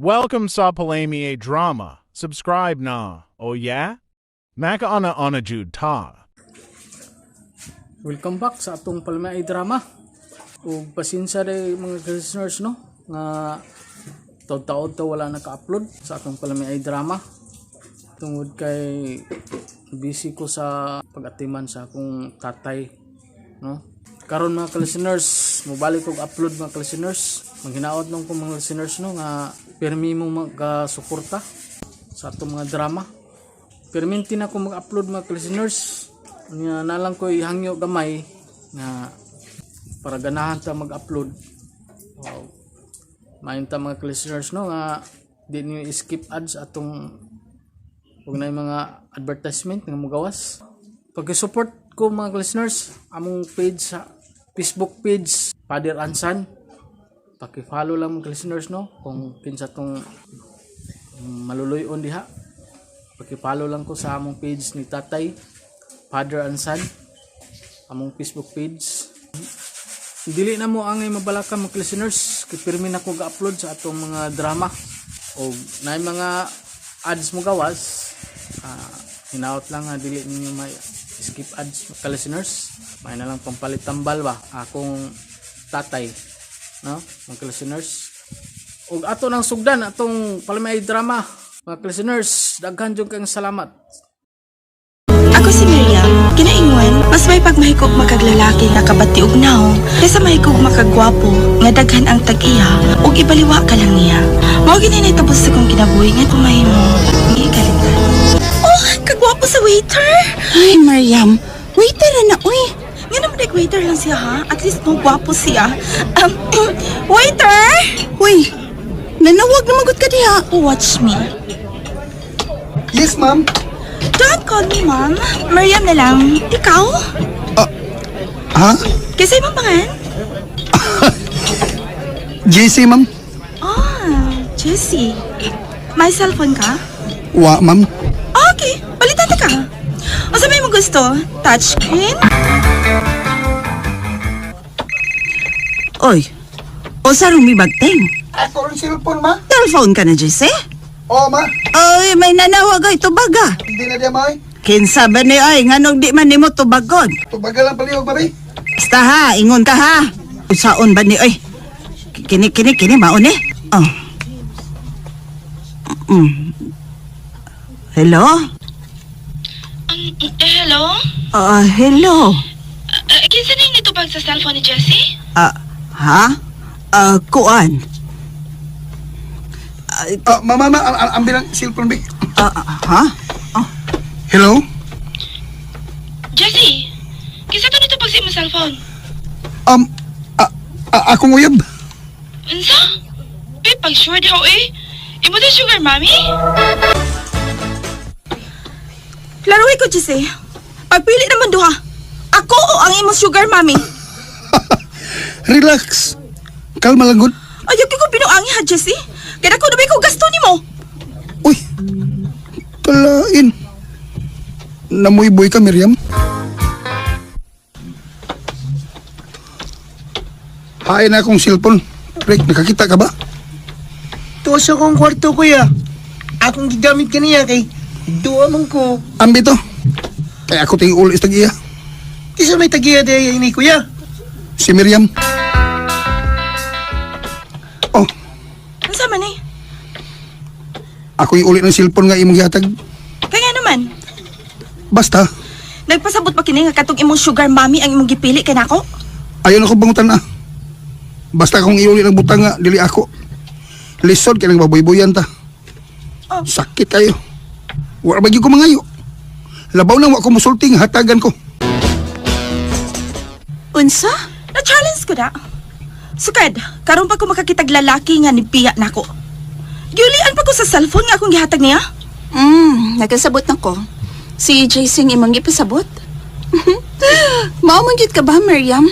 Welcome sa Palami Drama. Subscribe na. Oh yeah? Makaana ana jud ta. Welcome back sa atong Palmay Drama. Ug pasensya day mga listeners, no, nga taod-taod to wala naka-upload sa atong Palmay Drama. Tungod kay busy ko sa pag-atiman sa akong tatay, no. Karon, mga listeners, mobalik og upload, mga listeners. Manghinaot nung ko, mga listeners, no, nga pirmi mo magasuporta sa atong mga drama. Perminti na ko mag-upload, mga listeners. Nya nalang ko ihangyo gamay nga para ganahan ta mag-upload. Wow. Mayon ta, mga listeners, no, nga di niyo skip ads atong ug na mga advertisement nga mugawas. Pag-support ko, mga listeners, among page sa Facebook page, Father Ansan. Paki-follow lang, mga listeners, no, kung kinsa tong maluluyon diha. Paki-follow lang ko sa among page ni Tatay, Father Ansan, among Facebook page. Dili na mo angay mabalaka, mga listeners, kay pirmi na ko ga-upload sa atong mga drama. O naay mga ads mo gawas, hinaot lang nga dili ninyo may skip ads, mga listeners. May na lang pampalit tambal ba akong tatay, no, mga listeners. Ug ato nang sugdan atong Palmay Drama. Mga listeners, daghan jud kayong salamat. Ako si Miriam. Kinaingon, mas may pagmahikog makaglalaki nga kabati og nawong kaysa mahikog makagwapo nga daghan ang tag-iya ug ibaliwa ka lang niya. Mao gini nahitabo sa akong kinabuhi nga kumahimo gikalitan. Oh, kagwapo sa waiter. Ay, Mariam. Waiter na, uy. Nga naman like waiter lang siya ha. At least no gwapo siya. Waiter! Uy, nanawag na magod ka diha. Watch me. Yes, ma'am. Don't call me ma'am. Miriam na lang. Ikaw? Ha? Kasi imong pangan? JC, ma'am. Ah, Jessie. May cellphone ka? Wa, ma'am. Okay, palitan ta ka. O sa may mo gusto? Touchscreen? Oy, o sa rumibagteng. Ako rin cellphone, ma. Telephone ka na, Jesse? Oo, ma. Oy, may nanawag ay tubaga. Hindi na diya, ma. Ay. Kinsa ba ni ay, nganong di man nimo tubagon? Tubagal lang palihog, ma, bay. Basta ha, ingon ka ha. Usaon ba ni ay? Kini, kini, kini, maon eh. Oh. Hello? Hello? Ah, hello. Kinsa na yung nitubag sa cellphone ni Jessie? Ah, ha? Ah, kuan. Ah, ma, ma, ma. Ang bilang cellphone, bay. Ah, ah, ha? Hello? Jessie, kinsa to nitubag sa imong cellphone? Akong uyab. Unsa? Uy, pag sure daw eh. Imo to sugar mommy? Klaruhi ko, Jessie. Pagpili naman duha. Ako o ang imong sugar mommy? Relax. Kalma lang, gud. Ayaw ko binuangi ha, Jessie. Kaya ako na ko gasto nimo. Uy. Kalain. Namuy-boy ka, Miriam. Hain na akong cellphone. Rick, nakakita ka ba? Tuwa sa akong kwarto, kuya. Akong gigamit kaniya kay duwa man ko. Ambito. Kaya ako ting ulis tag iya. Kisa may tagiya day ni kuya. Si Miriam. Oh, Unsa man eh? ako yung uli ng cellphone nga imong gihatag. Kaya nga naman, Basta, nagpasabot pa kini nga katong imong sugar mommy ang imong gipili kay nako? Ayaw na ko bangutan na. Basta akong iuli ng butang nga, dili ako. Lisod kay nang baboy-boyan ta. Oh. Sakit kayo. Wa ba gyud ko mangayo. Labaw nang wa ko musulti nga hatagan ko. Unsa? Na-challenge ko da. Sukad, karon pa ko makakitag lalaki nga nibiya nako. Giulian pa ko sa cellphone nga akong gihatag niya. Nagkasabot na ko. Si JC ang imong ipasabot. Mao man gyud ka ba, Miriam?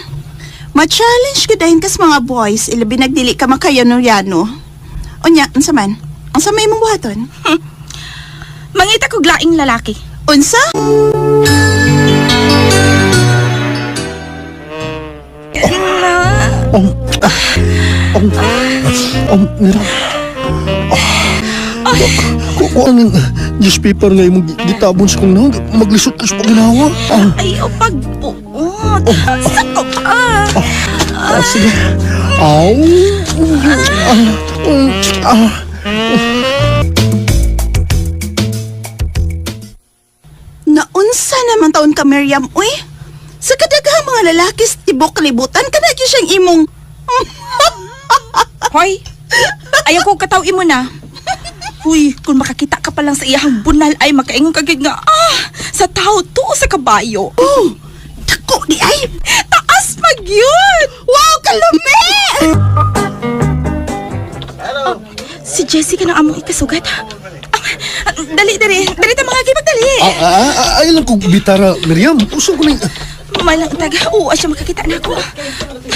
Ma-challenge ka dahin kas mga boys, ilabi nagdili ka makayano-yano. Unya, unsa man? Unsa may imong buhaton? Mangita kog laing lalaki. Unsa? Oh, ah, oh, oh, Miriam. Kukuha ng newspaper nga imong gitabon sa kong naong. Maglisod ka sa paginawa. Ah, Ay, o pagbuot. Sako pa. ah, sige. Aw. Ah, mm, ah. Naunsa naman taon ka, Miriam, uy? Sa kadaghang mga lalaki sa tibok kalibutan, kana gyud siyang imong... Hoy, ayaw ko kataw imo na. Huy, kung makakita ka pa lang sa iyahang bunal ay makaingon ka gyud nga, ah, sa tao to o sa kabayo. Oh, dako di ay! Taas pag yun! Wow, kalumi! Si Jessica na among ikasugat. Ah, dali, dali. Dali ta mga gibag, dali. Ah, ah, ah, ayaw lang kong bitara, Miriam. Uso ko na Malang taga, oo, siya makakita na ako.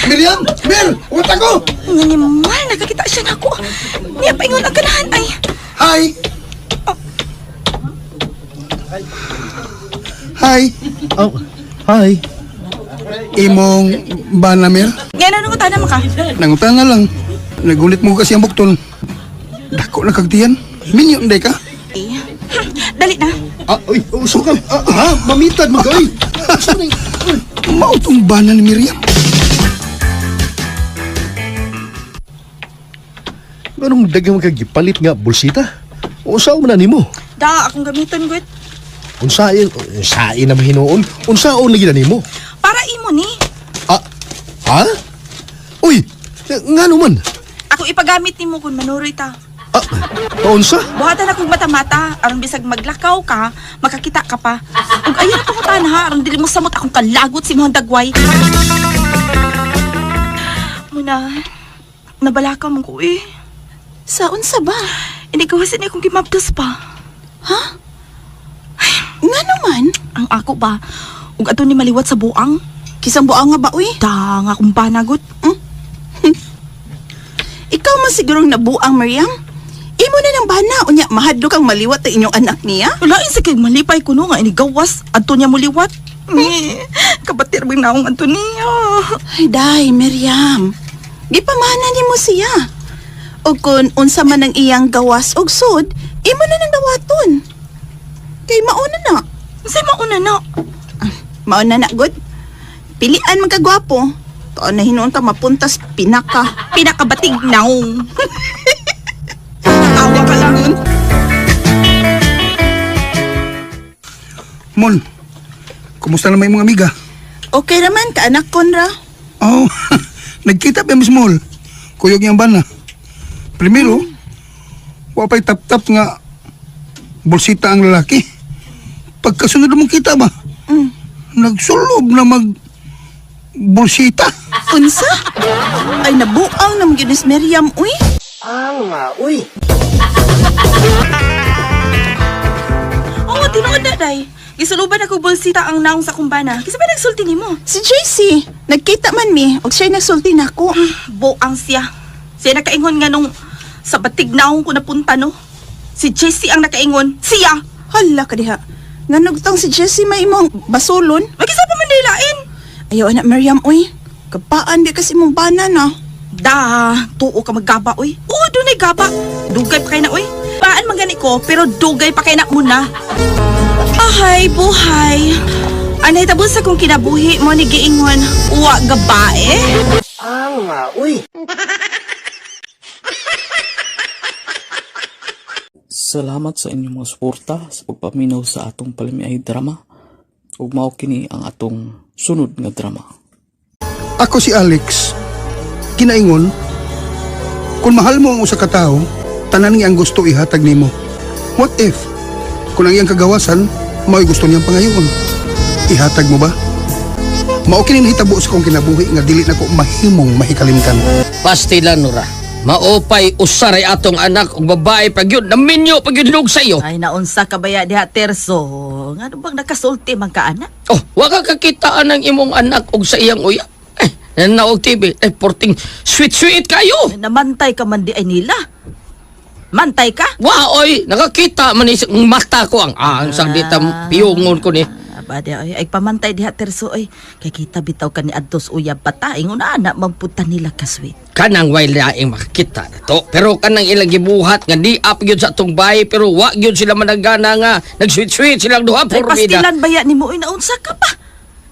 Miriam! Mir! Uwat ako! Nga ni Mal, nakakita siya na ako. Niya paingon ang ganahan ay. Hi! Hi! Oh, hi. Imong bana, Mir? Nga na nung utana maka. Nangutan na lang. Nagulit mo kasi ang bukton. Dako na kagtiyan. Minyo, hindi ka? Eh, Dali na. Ah, uy, uso ka. Ah, ha? Mamitad mo ka, uy. Mautong bana ni Miriam. Anong dagang kagipalit nga bulsita? Unsa man na nimo? Da, akong gamiton, good. Unsain, unsain na mahinuon? Unsaon lagi na nimo? Para imo ni. Ah, ha? Uy, ngano man? Ako ipagamit nimo kung manuroy ta. Ah, unsa? Buhatan akong mata-mata, aron bisag maglakaw ka, makakita ka pa. Ug ayaw na pangutan ha, aron dili mo samot akong kalagot si Mohon Dagway. Muna, nabalaka mo ko eh. Sa unsa ba? Hindi ko ni akong gimabdos pa. Nga naman, Ang ako ba, ug ato ni maliwat sa buang. kisang buang nga ba, uy? Da nga akong banagot. Ikaw man sigurong nabuang, Miriam. Imo na ng bana, unya mahadlok ang maliwat ang inyong anak niya. Wala sa kay malipay ko no nga inigawas adto niya muliwat. Ni, kabatir ba naong adto niya? Ay, day, Miriam. Gipamana nimo siya. O kung unsa man ang iyang gawas og sud, imo na nang dawaton. Kay mauna na. Unsay mauna na? Mauna na, good. Pilian man ka gwapo. Tuon na hinuon ka mapuntas pinaka. Pinakabatig naong. Tawa ka lang. Mon, kumusta naman imong amiga? Okay raman ka anak Konra. Oh, nagkita pa Miss Mol. Kuyog niyang bana. Primero, wa pa'y tap-tap nga bolsita ang lalaki. Pagkasunod mong kita ba? Nagsulob na mag bolsita. Unsa? Ay nabuang na gyud ni Miriam uy. Oo, tinuod na day. Gisuluban ako bolsita ang naong sa kumbana. Kisa ba nagsulti nimo? Si JC, nagkita man mi og siya'y nagsulti nako. Buang siya. Siya nakaingon nga nung sa batig naong ko napunta no. Si Jesse ang nakaingon. Siya! Hala ka diha. Nganugtong si Jesse may imong basulon. Magkisa pa man nilain. Ayaw anak Miriam uy. Kapaan di kasi imong bana na. Da, tuo ka maggaba oy. Oo, dunay gaba. Dugay pa kay na oy. Paan man gani ko, pero dugay pa kay na muna. Ahay, buhay. Anay tabon sa kong kinabuhi mo ni giingon, uwa gabae. Salamat sa inyong mga suporta sa pagpaminaw sa atong palamiay drama. Ug mao kini ang atong sunod nga drama. Ako si Alex. Kinaingon, kung mahal mo ang usa ka tawo, tanan nga ang gusto ihatag nimo. What if kung ang iyang kagawasan, mao'y gusto niyang pangayoon? Ihatag mo ba? Mao kini nahitabo sa kong kinabuhi nga dili nako mahimong mahikalimtan. Pastila nura. Maupay usaray atong anak og babae pag yun naminyo pag yun lug sa iyo. Ay, naunsa ka baya diha, Terso? Nga bang nakasulti man ka, anak? Oh, wa ka kakitaan ang imong anak og sa iyang uya. Eh, naog TV, eh, porting sweet sweet kayo. Namantay ka man di ay nila. Mantay ka? Wa oy, nakakita man is mata ko ang ah, ang sang dita piyungon ko ni. Aba di ay, ay pamantay diha terso ay. Kay kita bitaw ka ni adtos uyab pata ingon ana mamputa nila ka sweet. Kanang way laing makakita na to. Pero kanang ilang gibuhat nga di up gyud sa atong bahay pero wa gyud sila managana nga nag-sweet-sweet silang duha Ay pormida. pastilan baya nimo oy naunsa ka pa.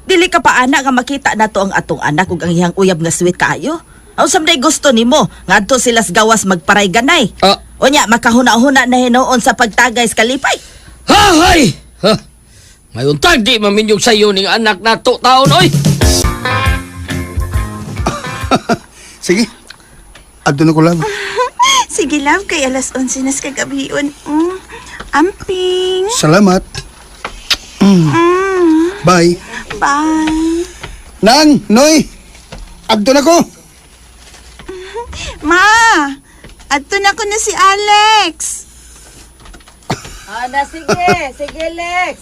Dili ka pa ana nga makita nato ang atong anak ug ang iyang uyab nga sweet kaayo. Unsa man day gusto nimo? Ngadto sila sa gawas magparay ganay. Ah. Unya makahuna-huna na hinuon sa pagtagay sa kalipay. Hahay! Ha? Mayon tag di maminyog sa iyo ning anak nato taon oy. Sige. Adto na ko lang. Sige, love, kay alas 11 na sa kagabion. Amping. Salamat. Bye. Bye. Nang, Noy. Adto na ko. Ma, adto na ko na si Alex. Ana sige, sige Lex.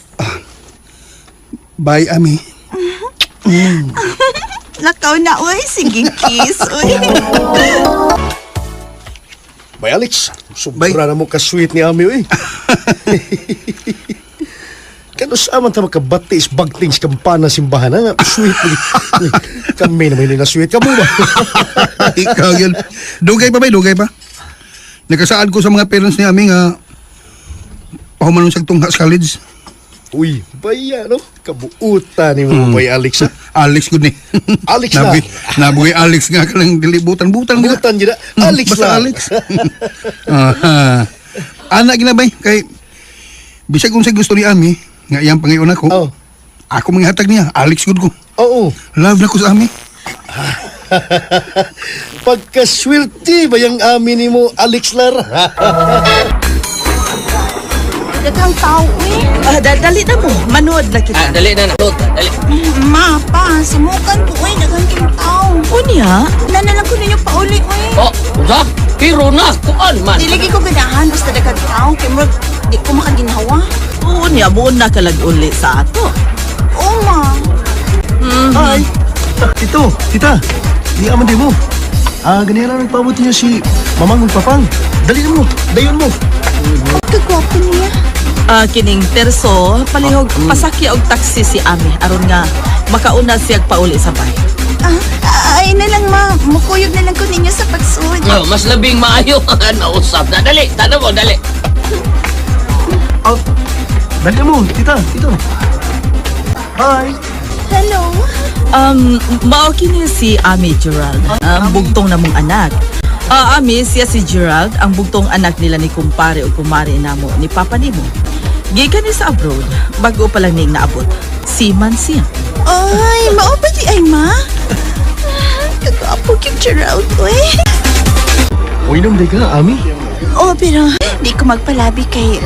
Bye, Ami. Lakaw na, uy. Sige, kiss, uy. Bay Alex, Bay. sobra na mo ka-sweet ni Ami oy. Kano sa man ta makabati is bagting sa kampana simbahan na nga sweet ni. Kami naman na sweet kamo ba? Ikaw yun. Dugay pa ba? Dugay pa. Nakasaad ko sa mga parents ni Ami nga pahumanon sa tungha sa college. Uy, baya no? Kabuutan ni mo Bay Alex. Ha? Alex gud ni. Alex na. Nabuhi Alex nga ka lang dilibutan butan gud. Buutan gid na. Alex Basta na. Alex. Aha. Ana ginabay kay bisag unsay gusto ni Ami nga iyang pangayon ako. Oh. Ako manghatag niya, Alex gud ko. Oo. Love na ko sa Ami. Pagkaswerte ba yung Ami ni mo Alex Lara? Daghang tao, uy. Ah, dali na mo, manood na kita. Ah, dali na na. Dali. Ma, pa, sumukan ko, uy. Daghang kayong tao. Unya, Wala na lang ko ninyo pauli, uy. Oh, unsa? Pero na kuan man. Dili ko ganahan basta daghang tao. Kay murag, di ko makaginhawa. unya mo na kalag uli sa ato. Oo, ma. Hi. Tito, tita. Di aman di mo. Ah, ganyan lang nagpaabot niyo si Mamang ug Papang. Dali na mo, dayon mo. Pagkagwapo niya. Ah, kining terso, palihog pasakya og taxi si Ami aron nga makauna siya pauli sa bay. Ah, ay na lang, ma. Mukuyog na lang ko ninyo sa pagsud. Oh, mas labing maayo ang nausap na. Dali, tanaw mo, dali. Oh, dali na mo, tita, tito. Bye. Hello. Mao kini si Ami Gerald, ang bugtong namong anak. Ah, Ami, siya si Gerald, ang bugtong anak nila ni kumpare o kumare namo ni Papa nimo. Gikan ni sa abroad, bago pa lang ning naabot. Seaman siya. Ay, mao ba di ay, ma? Kagwapo kay Gerald, uy. Uinom di ka, Ami. Oh, pero di ko magpalabi kay...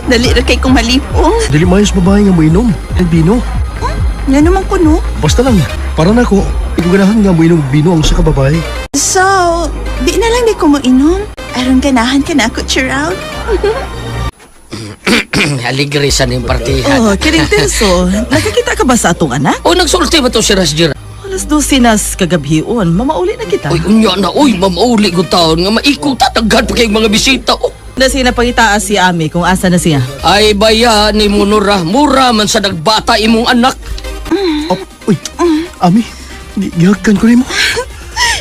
Dali ra kay kong malipong. Dili mayos babae nga moinom. Ang bino. Nga naman ko, no? Basta lang, para na ko. Ikaw ganahan nga moinom og bino ang sa kababae. So, di na lang di ko moinom. Aron ganahan ka na ako, Gerald. Aligre sa ning partihan. Oh, kining terso, nakakita ka ba sa atong anak? Oh, nagsulti ba to si Rasjira? Alas 12 nas kagabhion, mamauli na kita. Uy, unya na, uy, mamauli ko taon nga maikog tataghan pa kayong mga bisita. Oh. Na sina pangitaa si Ami kung asa na siya. Ay, baya ni Munura, mura man sa nagbata imong anak. Oh, uy, Ami, gihagkan ko nimo.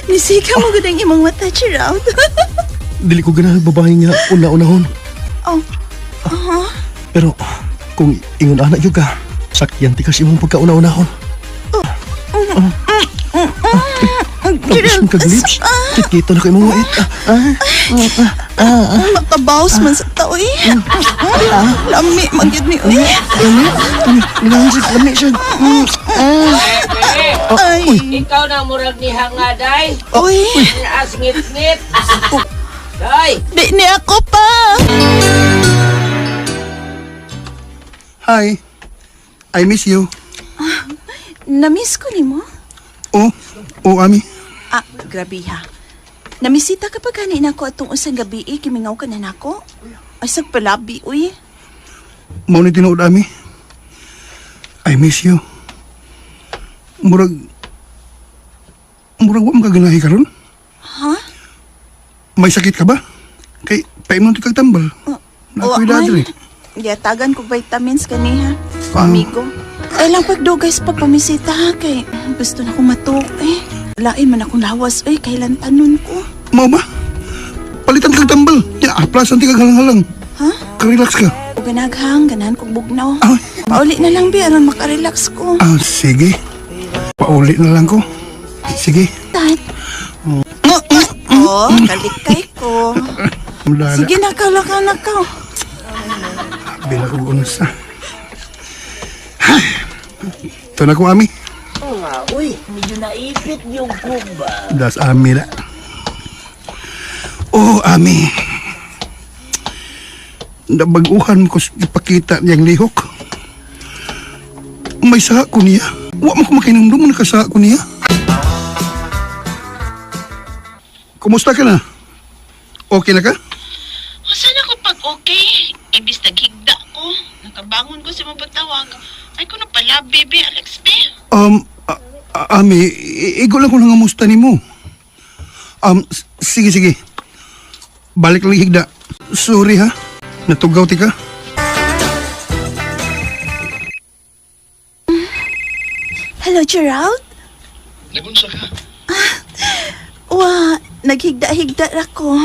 Nisika mo gud ang imong mata, Gerald. Dili ko ganahan babae nga una-unahon. Oh. Pero kung ingon anak gyud ka, sakyan ti kas imong pagkauna-unahon. Tapos mo kag lips. Kit-kita na kay imong wait. Ah, Makabaws man sa tao, eh. Lami, magyud ni, uy. lami, lami, lami siya. Ay, Ikaw na murag ni Hangaday. uy. As ngit-ngit. Day! Di ni ako pa. Hi. I miss you. Namiss ko ni mo. Oh, oh Ami. Ah, grabe ha. Namisita ka pa gani nako atong usang gabi eh, kimingaw ka na nako. Ay, sag palabi, uy. Mao ni tinuod Ami. I miss you. Murag murag wa man ka ganahi karon. Ha? May sakit ka ba? Kay paimnon ti kag tambal. Na Oo, ako'y dadri. man. Giyatagan ko vitamins kaniha. ko, amigo. Ay lang pagdugay sa pagpamisita ha, kay gusto na kong matuok eh. Lain man akong lawas, oy, kailan tanon ko. Mao ba? Palitan kag tambal. Ya, aplasan ti kag halang-halang. Ha? Ka-relax ka. O ganaghang, ganahan kong bugnaw. Ay. Pauli na lang, bi, aron makarelax ko. Ah, sige. Pauli na lang ko. Sige. Tan. Oh, kalikay ko. Wala na. Sige, nakaw lang ka, nakaw. Bila ko unsa. Ha! Ito na ko, Ami. Uy, medyo naipit yung kumba. Das Ami na. Oh, Ami. Nabaguhan ko ipakita niyang lihok. May saha ko niya. Wa man ko makinumdum mo nakasaha ko niya. Kumusta ka na? Okay na ka? Saan ako pag okay? Ibis naghigda ko. Nakabangon ko sa mga pagtawag. Ay ko na pala, baby, Alex, be. Ami, igo lang ko nangamusta nimo. Sige, sige. Balik lang higda. Sorry ha. Natugaw ti ka. Hello, Gerald? Nagunsa ka? Wa, naghigda-higda ra ko.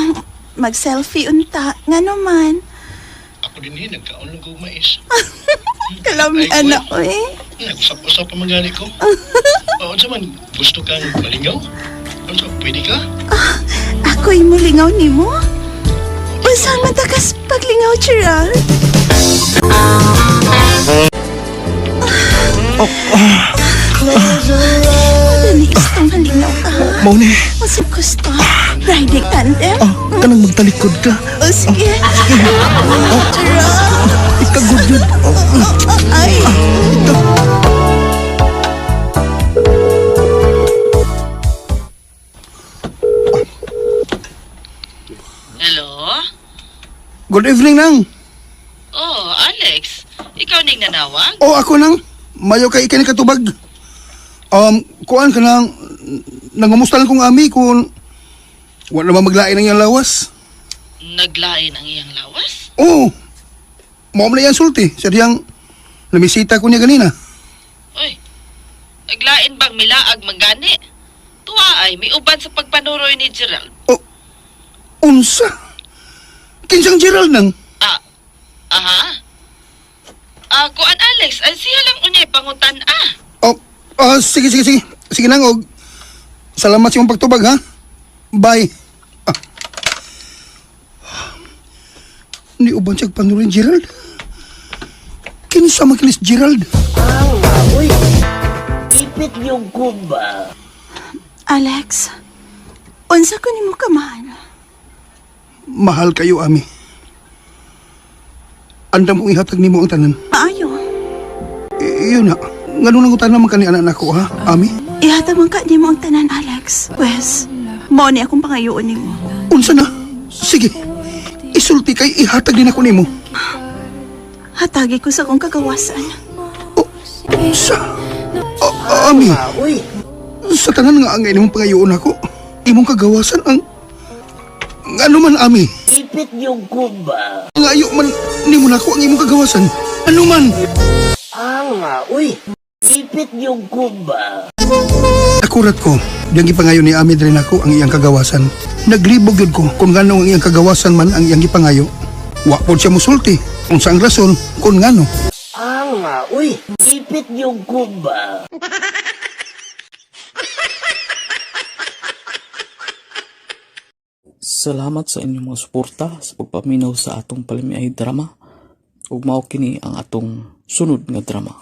Mag-selfie unta. Nga naman. Ako din eh, nagkaon lang ko mais. Kalami Ay, anak ko eh. Nag-usap-usap pa magali ko. O, unsa man, gusto kang malingaw? Unsa, pwede ka? Ako'y mulingaw nimo? Unsa man takas paglingaw, Gerald? Madali istong malingaw ka. Mao ni. Unsa gusto? Riding tandem? Ah, kanang magtalikod ka. O sige. Gerald! Ikagod yun. Ay! Hello? Good evening nang. Oh, Alex. Ikaw ning nanawag? Oh, ako nang. Mayo kay ikay katubag. Kuan ka nang nangumusta lang kong ami kung wala naman maglain ang iyang lawas. Naglain ang iyang lawas? Oh, mao man na iyang sulti. Siya diyang namisita ko niya ganina. Uy, naglain bang milaag manggani? Tuwa ay, may uban sa pagpanuroy ni Gerald. Oh, unsa? Kinsang Gerald nang? Ah, aha. Ah, kuan Alex, ay siya lang unyay pangutan ah. Oh, sige, sige, sige. Sige nang, og. Salamat sa iyong pagtubag, ha? Bye. Ah. Ni uban siya panurin, Gerald? Kinsa man kinis Gerald? Uy, ipit yung kumba. Alex, unsa ko nimo kamahal? Mahal kayo, Ami. Andam kong ihatag nimo ang tanan. Maayo. Iyon na. Ngano nang tanan man kani anak nako, ha, Ami? Ihatag man ka nimo ang tanan, Alex. Pwes, mao ni akong pangayoon nimo. Unsa na? Sige. Isulti kay ihatag din ako nimo. Hatagi ko sa akong kagawasan. Oh, sa oh, Ami. Uy, Sa tanan nga ang imong pangayoon ako, imong kagawasan ang ngano man Ami. ipit yung kumba. Ngayo man nimo nako ang imong kagawasan. Ano man? Anga, uy, ipit yung kumba. Akurat ko, diyang gipangayo ni Ami diri nako ang iyang kagawasan. Naglibog gyud ko kung ngano ang iyang kagawasan man ang iyang gipangayo. Wa pod siya musulti unsa ang rason kung ngano. Anga, uy, ipit yung kumba. Salamat sa inyong mga suporta sa pagpaminaw sa atong palamiay drama. Ug mao kini ang atong sunod nga drama.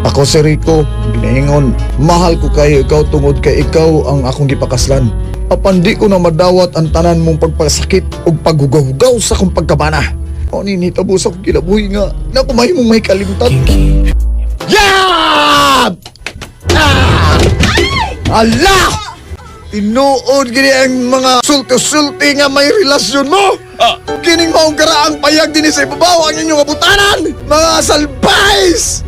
Ako si Rico, ginaingon, mahal ko kayo ikaw tungod kay ikaw ang akong gipakaslan. Apan di ko na madawat ang tanan mong pagpasakit ug paghugaw-hugaw sa akong pagkabana. O ninitabo sa akong kinabuhi nga, na kumahi mong may kalimtan. Yeah! Ah! Ala! Tinuod gini ang mga sulti-sulti nga may relasyon mo! Kining maong karaang payag dinhi sa ibabaw ang inyong abutanan! Mga salbays!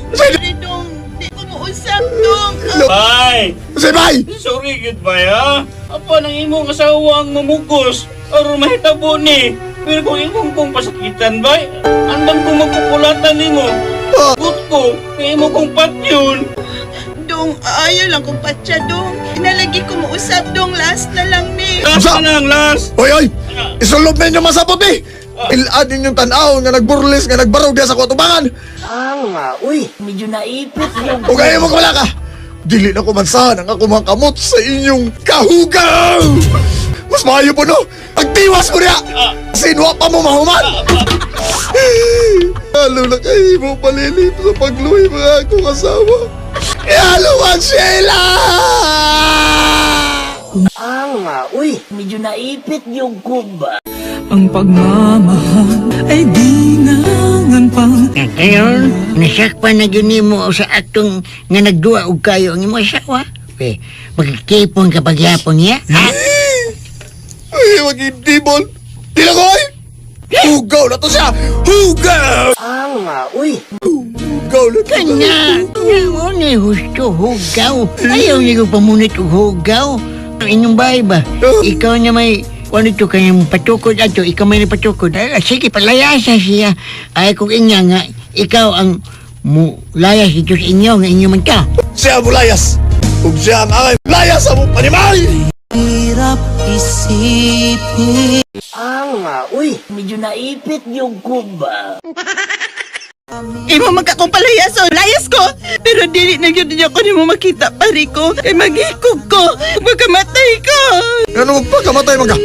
Sorry, Dong. Di ko muusap, Dong. Bay! Say bye! Sorry gud bay ha. Apan ang imong asawa ang mamugos aron mahitabo ni. Pero kung imong kong pasakitan bay, andam kong magpupulatan nimo. Gut ko, imo kong patyon. Dong, ayaw lang kong patya, dong. Inalagi ko mausap, dong. Last na lang ni. Last Sa- na lang, last. Oy, oy! Isulob ninyo masabot eh! Ilad ninyong tanaw nga nagburlis nga nagbarog diya sa kutubangan! Ah, uy, medyo naipit yung O kaya mo wala ka! Dili na kumansahan ang akong mga kamot sa inyong kahugaw! Mas maayo po no! Pagtiwas ko niya! Sinwa pa mo mahuman! Halo na kayo mo palilip sa pagluhi mga akong asawa. Ihalo ang Sheila! Ah, uy, medyo naipit yung kuba. Ang pagmamahal ay di nangan pang Ngayon, nasakpan na yun nimo sa atong nga nagduwa og kayo ang imong asawa. Pe, magkipon ka pagyapon niya, ha? Ay, magindibol! Tilagoy! Hugaw na to siya! Hugaw! Ah, uy. Hugaw na to siya! Kanya, mo ni husto hugaw. Ayaw niyo pamunit og hugaw. Ang inyong bahay ba? Ikaw na may ano to kanyang patukod ato, ikaw may patukod. Ay, sige, palayasa siya. Ay, kung inya nga, ikaw ang mulayas dito sa inyo, nga inyo man ka. Siya ang mulayas! Ug siya ang angay layas sa mong panimay! hirap isipin. Ah, uy, medyo naipit yung kuba. Imo magkakong palayas o layas ko. Pero dili na yun niya ko nimo makita pare ko. Kay maghikog ko. Magkamatay ko. Ano magpakamatay mga?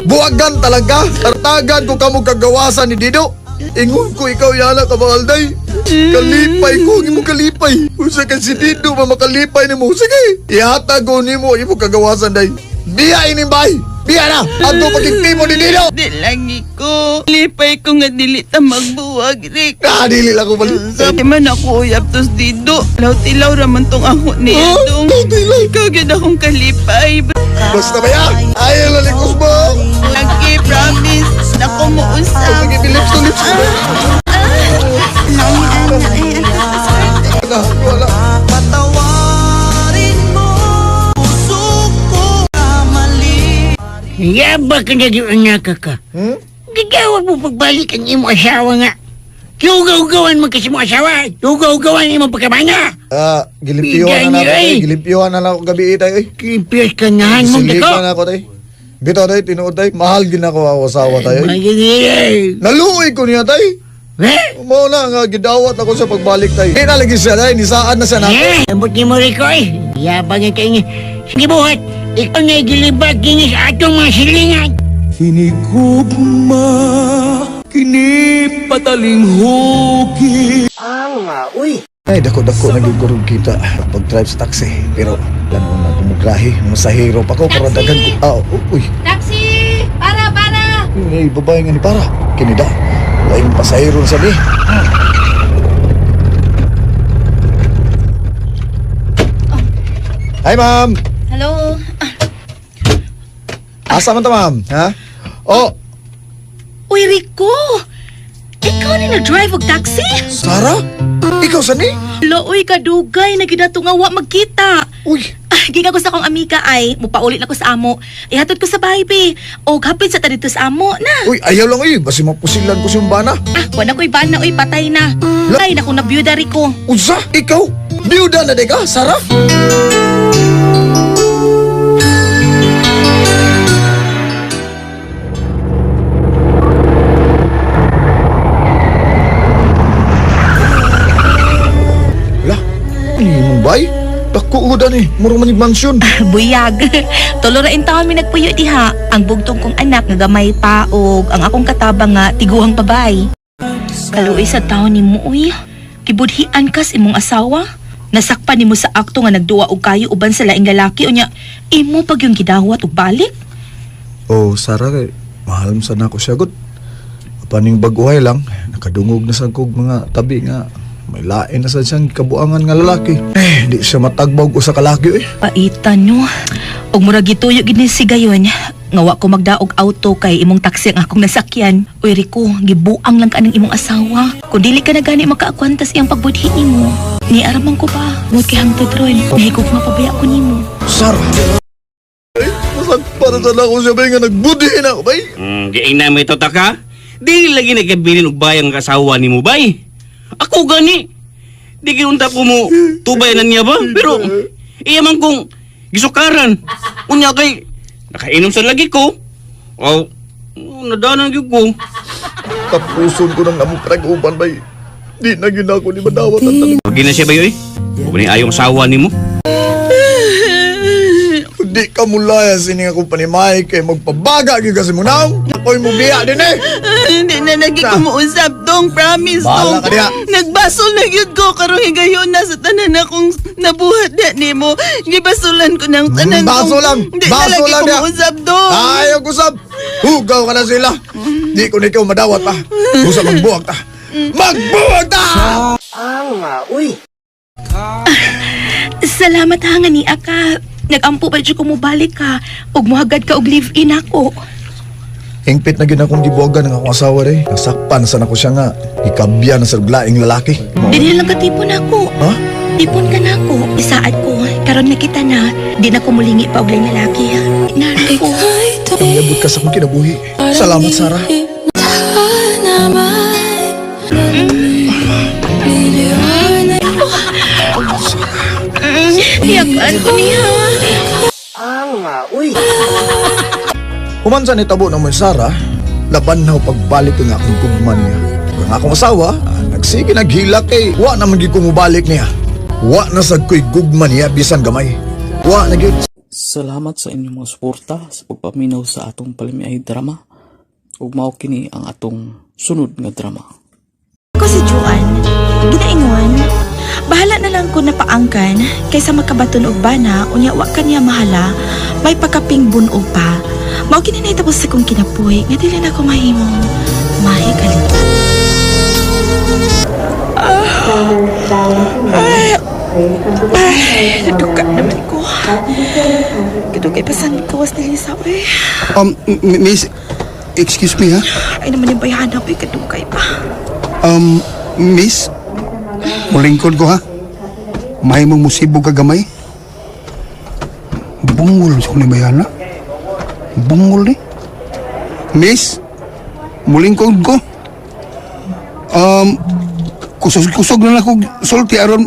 Buwagan talaga! Tartagan ko kamo kagawasan ni Dido! Ingon ko ikaw yala ka Alday. Kalipay ko, ang imong kalipay. Usa ka si Dido ma makalipay nimo. Sige, ihatag ko nimo ang imong kagawasan day. Biya ining bay. Biya na. Adto pagigtimo ni Dido. Di lagi ko. Lipay ko nga dili ta magbuwag, Rick. Ah, dili lang ko balik. Sabi man ako uyab tos dido. Law-tilaw raman tong ako niya Oh, dong. law-tilaw. Ikaw gyud akong kalipay. Basta ba ya? Ayaw lang ni Kusmo. Lagi, promise. Nako mo usap. Sige, lips to lips. Wala, wala. Patawarin mo, puso ko kamali. Yaba ka na yung anak ka. Hmm? Gagawag mo pagbalik ang imong asawa nga. Yugaw-gawan mo kasi mo asawa. Yugaw-gawan imong pagkabana. Ah, gilimpiyuhan na Bigay lang niyo, ako, eh. tay. Gilimpiyuhan na lang ako gabi eh, tay. eh. Kipias ka nahan mong dako. Silipan na ako, tay. Bitaw, tay. Tinuod, tay. Mahal gin ako ako asawa, tay. eh. Ay, Naluoy ko niya, tay. Eh? Mao na nga, gidawat ako sa pagbalik, tay. Di na lagi siya, tay. Nisaan na siya na. Eh, ambot ni mo Rico eh. Yabang nga kayo nga. Sige buhat, ikaw na gilibag gini sa atong mga silingan. Hinigugma, kini patalinghuki. Ay, dako-dako na gyud ko kita pag-drive sa taxi. Pero, lano na kumugrahe. Masahero pa ko para dagan ko. Ah, uy. Taxi! Para, para! Ay, babae nga ni para. Kinida. Laing pasahero na sabi. Hi, ma'am. Hello? Asa man ta, ma'am? Ha? Oh, Uy, Rico! Ikaw ni nag-drive og taxi? Sarah? Ikaw sa ni? Lo, uy, kadugay, nagidato nga wa magkita. Uy, Ah, giga ko sa akong amiga ay, mupauli na ko sa amo. Ihatod ko sa bahay, be. O hapit sa ta dito sa amo na. uy, ayaw lang eh. Basi mapusilan ko siyang bana. Ah, wala ko'y bana, uy, patay na. Ay, naku, nabiyuda Rico. Unsa? Ikaw? Biyuda na di ka, Sarah? Lah, ano yung bay? Dako ko dani, murong manig mansyon. Buyag. Tulo ra taon mi nagpuyo diha. Ang bugtong kong anak nga gamay pa og ang akong kataba nga tiguang babay. Kaluoy sa taon nimo uy. Gibudhian kas imong asawa. Nasakpan nimo sa akto nga nagduwa og kayo uban sa laing lalaki unya imo pag yung gidawat og balik. Oh, Sarah, kay mahal mo sana ako siya, god. Paning baguhay lang, nakadungog na sa kog mga tabi nga may lain na sa siyang kabuangan nga lalaki. Eh, di siya matagbog usa ka laki eh. Paitan nyo. Og murag gituyo gid ni si gayon. Nga wa ko magdaog auto kay imong taxi ang akong nasakyan. Uy Rico, gibuang lang ka ng imong asawa. Kung dili ka na gani makaakwanta sa iyang pagbudhi nimo. Ni araman ko pa, ngut kay hangtod ron. Nahigog mapabaya ko nimo. Sarah! Ay, masakpan na sana ako siya bay nga nagbudi na ako bay. Giing na mo ito taka. Di lagi nagkabilin og bayang kasawa ni mo bay. Ako gani. Di gyud unta ko mo tubay na niya ba? Pero iya man kong gisukaran. Unya kay nakainom sa lagi ko. Aw, nadanan gyud ko. Tapuson ko nang among panag-uban bay. Di na gyud ako ni madawat ang tanan. Pag na siya ba yoy? Huwag ni ayong sawa nimo. Di ka mulaya sini nga akong panimay kay magpabaga gyud kasi mo naong. Ako'y mubiya din eh. Hindi na lagi ko muusap dong, promise Bahala dong. ka diha. Nagbasol na gyud ko karong higayon na sa tanan akong nabuhat na nimo. Gibasulan ko ng tanan Baso dong. lang. Hindi na Baso lagi lang ko diha. muusap dong. Ayaw kusab. Hugaw ka na sila. Di ko na ikaw madawat pa. Busa magbuwag ta. Magbuwag ta! Salamat ha nga ni Aka. Nagampo pa dyan ko mobalik ka. Ug muhagad ka og live-in ako. Hingpit na gyud akong gibuwagan ng akong asawa day. Nasakpan sa nako siya nga. Ikabya na sa laing lalaki. Dili lang ka tipon ako. Ha? Tipon ka na ako. Isaad ko. Karon nakita na. Di na ko mulingi pa og laing lalaki. Naro ko. Nangyabot ka sa akong kinabuhi. Salamat, Sarah. Yakan ko niya. Human sa nitabo na mo Sarah, laban na ho pagbalik ang akong gugma niya. Ang akong asawa, nagsige naghilak kay wa naman gyud ko mobalik niya. Wa na sad ko'y gugma niya bisan gamay. Wa na gyud. Salamat sa inyong mga suporta sa pagpaminaw sa atong palamiay drama. Ug mao kini ang atong sunod nga drama. Ako si Juan. Ginaingon, bahala na lang ko napaangkan kaysa makabaton og bana unya wa kaniya mahala, may pagkaping bunog pa. Mao kini nahitabo sa kong kinabuhi nga dili na ko mahimong mahikalit. Ay, naduka naman ko. Kadugay pasan kawas ni Lisa, uy. Miss, excuse me ha. Ay naman yung bayana, uy, kadugay pa. Miss, mulingkod ko ha. May mong musibog ka gamay. Bungol sa kong bayana. Bungol ni. Miss, mulingkod ko. Kusog-kusog na lang ako sulti aron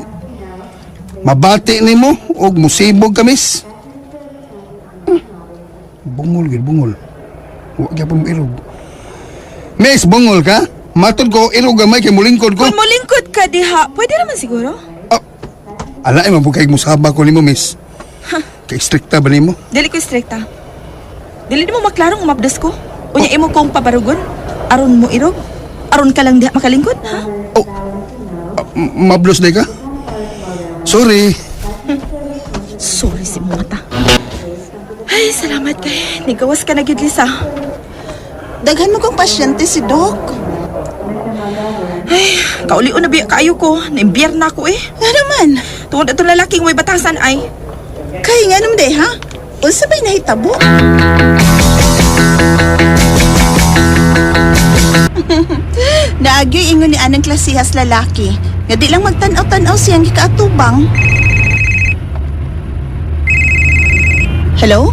mabati nimo og musibog ka, miss. Bungol gyud bungol. Wa gyapon mo irog. Miss, bungol ka? Matod ko, irog gamay kay mulingkod ko. Kung mulingkod ka diha, pwede naman siguro. Ala, ay mabukay musaba ko nimo, miss. Kay strikta ba nimo? Dili ko strikta. Dili mo maklarong umabdas ko. Unya imo kong pabarugon. Aron mo irog. Aron ka lang diha makalingkod, ha? Oh, mablos day ka? Sorry. Sorry si mata. Ay, salamat kay. Nigawas ka na gyud, Lisa. Daghan mo kong pasyente si Doc. Ay, kaulion na biya kaayo ko. Naimbyer na ako eh. Nga naman. Tungod atong lalaking way batasan ay. Kay nga naman day ha? Unsa ba'y nahitabo? Naagyoy ingon ni anang klasihas lalaki. Nga di lang magtan-aw-tan-aw siyang gikaatubang. Hello?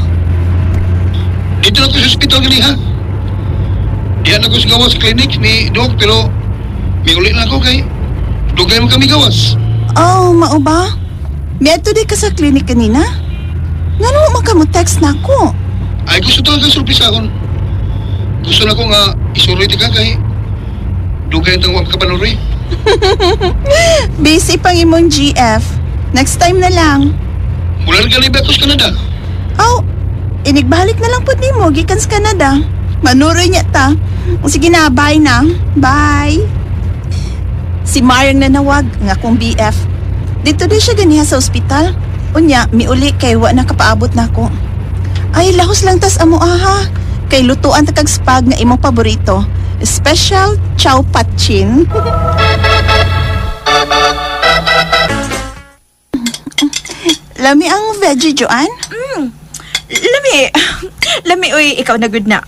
Dito na ko sa ospital gani ha. Diyan ako sa gawas clinic ni Doc pero may uli na ako kay dugay man kami gawas. Oh, mao ba? Miadto di ka sa clinic kanina? Ngano man ka mo text na ako? Ay gusto talaga surprisahon. Gusto na ko nga isuroy ka kay dugay tang wa ka panuroy. Busy pang imong GF. Next time na lang. Mula rin ba ako sa Canada. Aw, inigbalik na lang pud nimo gikan sa Canada. Manuroy niya ta. Sige na, bye na. Bye. Si Marang nanawag nga akong BF. Dito din siya ganiha sa ospital. Unya, miuli kay wa nakapaabot na ako. Ay, lahos lang tas amo aha. Kay lutuan ta kag spag nga imong paborito. Special chow patchin. Lami ang veggie, Joanne. Lami. Lami, uy. Ikaw na good na.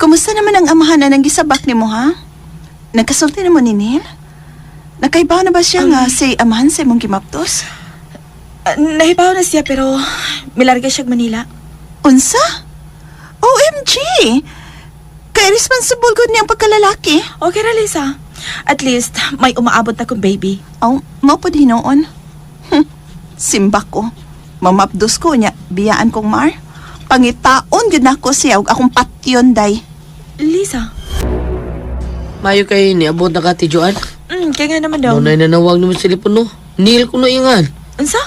Kumusta naman ang amahan na ng gisabak nimo ha? Nagkasulti na mo ni Neil? Nakaibaw na ba siya nga si amahan sa imong gimaptos? Nahibaw na siya pero milarga siya Manila. Unsa? OMG! Kay responsible gud niyang pagkalalaki. Okay ra, Lisa. At least, may umaabot na kong baby. Aw, mao pod hinuon. Simba ko. Mamapdos ko niya, biyaan kong Mar. Pangitaon gyud nako siya og akong patyon day. Lisa. Mayo kay niabot na ka ti Joan. Kaya nga naman daw. Nunay nanawag naman sa telepono. Nil ko na ingan. Unsa?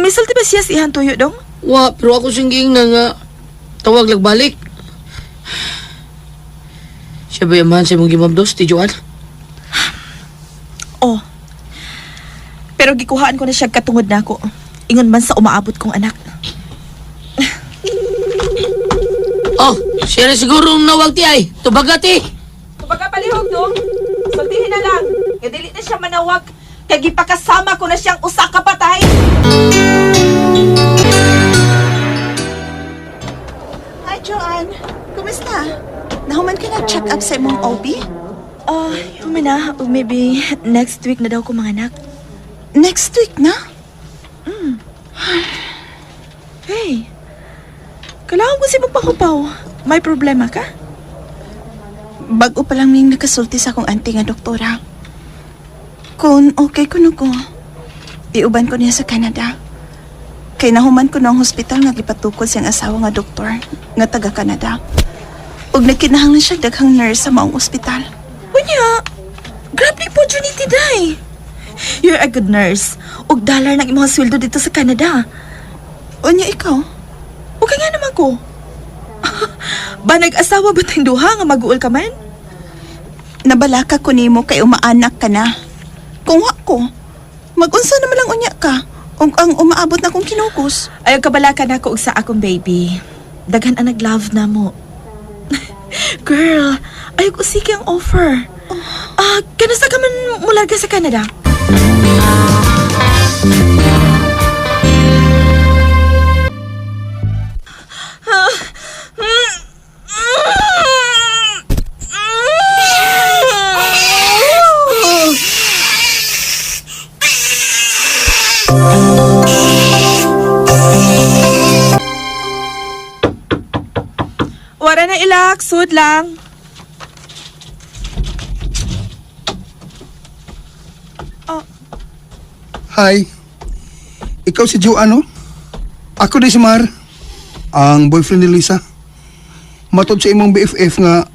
Misulti ba siya si ihan tuyo dong? Wa, pero ako siyang giingnan nga tawag lag balik. Siya ba yamahan sa imong gimabdos, ti Joan? Oh. Pero gikuhaan ko na siya katungod na ako. Ingon man sa umaabot kong anak. Oh, siya na siguro ang nawag ti ay. Tubaga ti. Kumbaga palihog dong. Sultihin na lang. Nga dili na siya manawag. Kay gipakasama ko na siyang usa ka patay. Hi, Joanne. Kumusta? Nahuman ka na check up sa imong OB? Oh, human na. Maybe next week na daw ko mga anak. Next week na? Hey. Kailangan ko si magpakupaw. May problema ka? Bago pa lang ming nakasulti sa akong auntie nga doktora. Kung okay kuno ko, iuban ko niya sa Canada. Kay nahuman ko ng hospital nga gipatukod siyang asawa nga doktor nga taga Canada. Ug nagkinahanglan siya daghang nurse sa maong ospital. Unya, grabe opportunity day. You're a good nurse. Ug dollar ng imong sweldo dito sa Canada. Unya ikaw? Okay nga naman ko. Ba nag-asawa ba tayong duha nga mag-uol ka man? Nabalaka ko nimo kay umaanak ka na. Kung wa ko, magunsa naman lang unya ka. Ug ang umaabot na kong kinukos. Ayaw kabalaka na ako og sa akong baby. Daghan ang nag-love na mo. Girl, ayaw ko sige ang offer. Ah, kanusta ka man mularga sa Canada? Wala na ilak, sud lang. Hi. Ikaw si Joanne, no? Ako di si Mar. Ang boyfriend ni Lisa. Matod sa imong BFF nga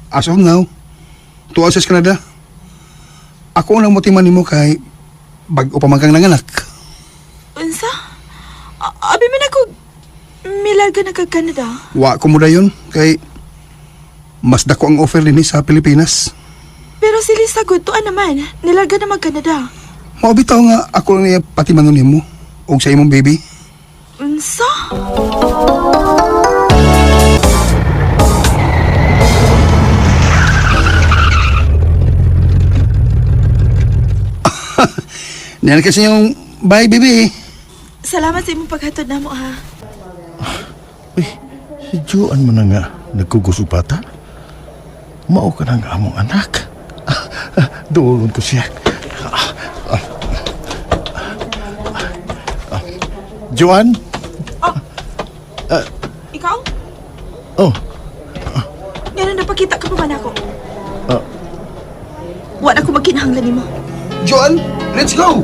as of now, tuwa sa Canada. Ako ang motiman nimo kay bag-o pa man kang nanganak. Unsa? Abi man ako milarga na kag Canada. Wa ko mo dayon kay mas dako ang offer dinhi sa Pilipinas. Pero si Lisa good tuan naman. Nilarga na mag Canada. Mao bitaw nga ako lang niya patimanon nimo og sa imong baby. Unsa? Niyan kasi yung bye baby. Salamat sa imong paghatod namo ha. Uy, si Joan mo na nga nagkugusupata. Mao ka na nga among anak. Doolon ko siya. Joan? Ikaw? Oh, Ngano napakita ka pa man ako? Ah. Wa na ko magkinahanglan nimo. Joanne, let's go.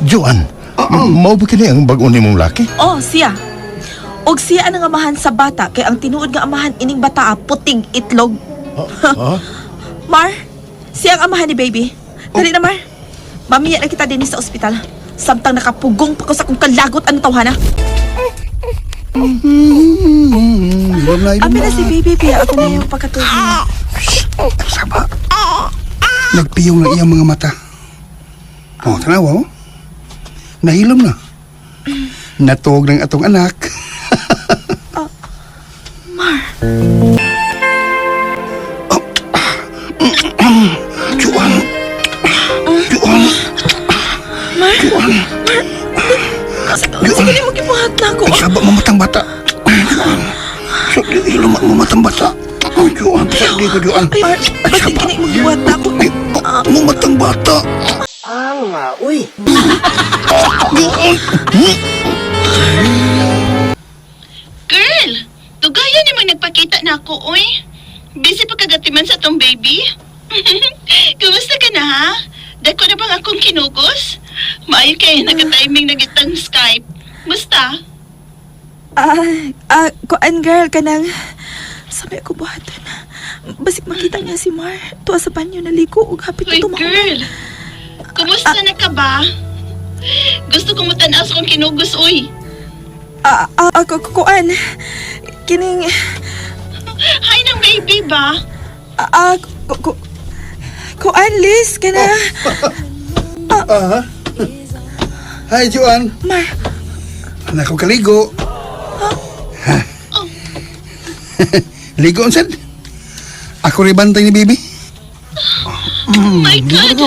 Joan, mao ba kini ang bag-o nimong laki? Oh, siya. Og siya ang amahan sa bata kay ang tinuod nga amahan ining bata puting itlog. Ah? Mar, siya ang amahan ni baby. Dali na, Mar. Mamiya na kita din sa ospital. Samtang nakapugong pa ko sa kong kalagot ang tawhana. Hilom na, hilom Abi na. na si baby, Pia. Ako na yung pagkatulog niya. Saba. Nagpiyong na iyang mga mata. Oh, tanawa oh. Nahilom na. Natuog ng atong anak. Mar. Joan. Joan. Mar. Joan. Mar. Sige mo gibuhat na ako. Ay, saba, mamatang bata. Joan. Sa hilom ang mamatang bata. Joan, sa di ko, Joan. Ay, Mar, ba't kini mo gibuhat na ako? Ay, mamatang bata. Uy. Joan. Girl, tugayan ni nagpakita na ako, oy. Busy pa kagatiman sa tong baby? Kumusta ka na ha? Dako na bang akong kinugos? Maayo kay nagka-timing na gitang Skype. Musta? Kuan girl kanang sabi ako buhaton. Basig makita niya si Mar. Tuwa sa banyo naligo ug hapit Uy, na tumaon. girl. Kumusta na ka ba? Gusto ko mutanaw sa akong kinugos, uy. Kuan. Kining Hi ng baby ba? ah ah, ku, ku, kuan Liz kana. Ah. Hi, Joanne. Mar, Anak ko kaligo. Ha. Ligo, unsad? Ako rin bantay ni baby. Oh my God!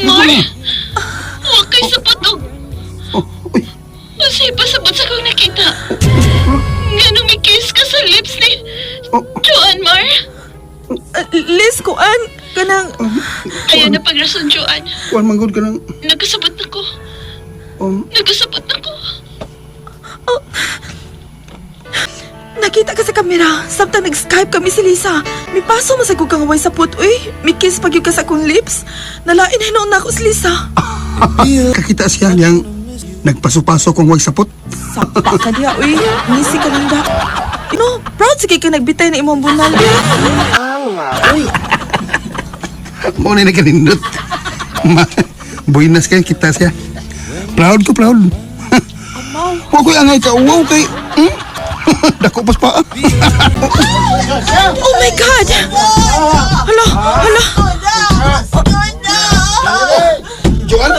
Mar! Huwag kayo sa patog. Oh, uy. Masay pasabot sa kong nakita. Nga nung may kiss ka sa lips ni Oh. Joanne, Mar. Liz kuan kanang Ayaw na pagrason, Joanne. Kuan manggod ka ng... Nagkasabot na ko. Nagkasabot na ko. Nakita ka sa kamera. Samtang nag-Skype kami si Lisa. May paso mo sa kang way sa put, uy. May kiss pag ka sa akong lips. Nalain hinuon na ako si Lisa. Kakita siya niyang nagpaso-paso kong wag sapot. Sapa ka diya, uy. Ngisi ka lang da. You know, proud sige ka nagbitay na imong bunal. Mo na nagkanindot. Ma, buinas kayo, kita siya. Proud ko, proud. Amaw. Wa ko'y angay ka, wow kay... Hmm? Dako pas pa. Oh my God! Hala, hala. Joan?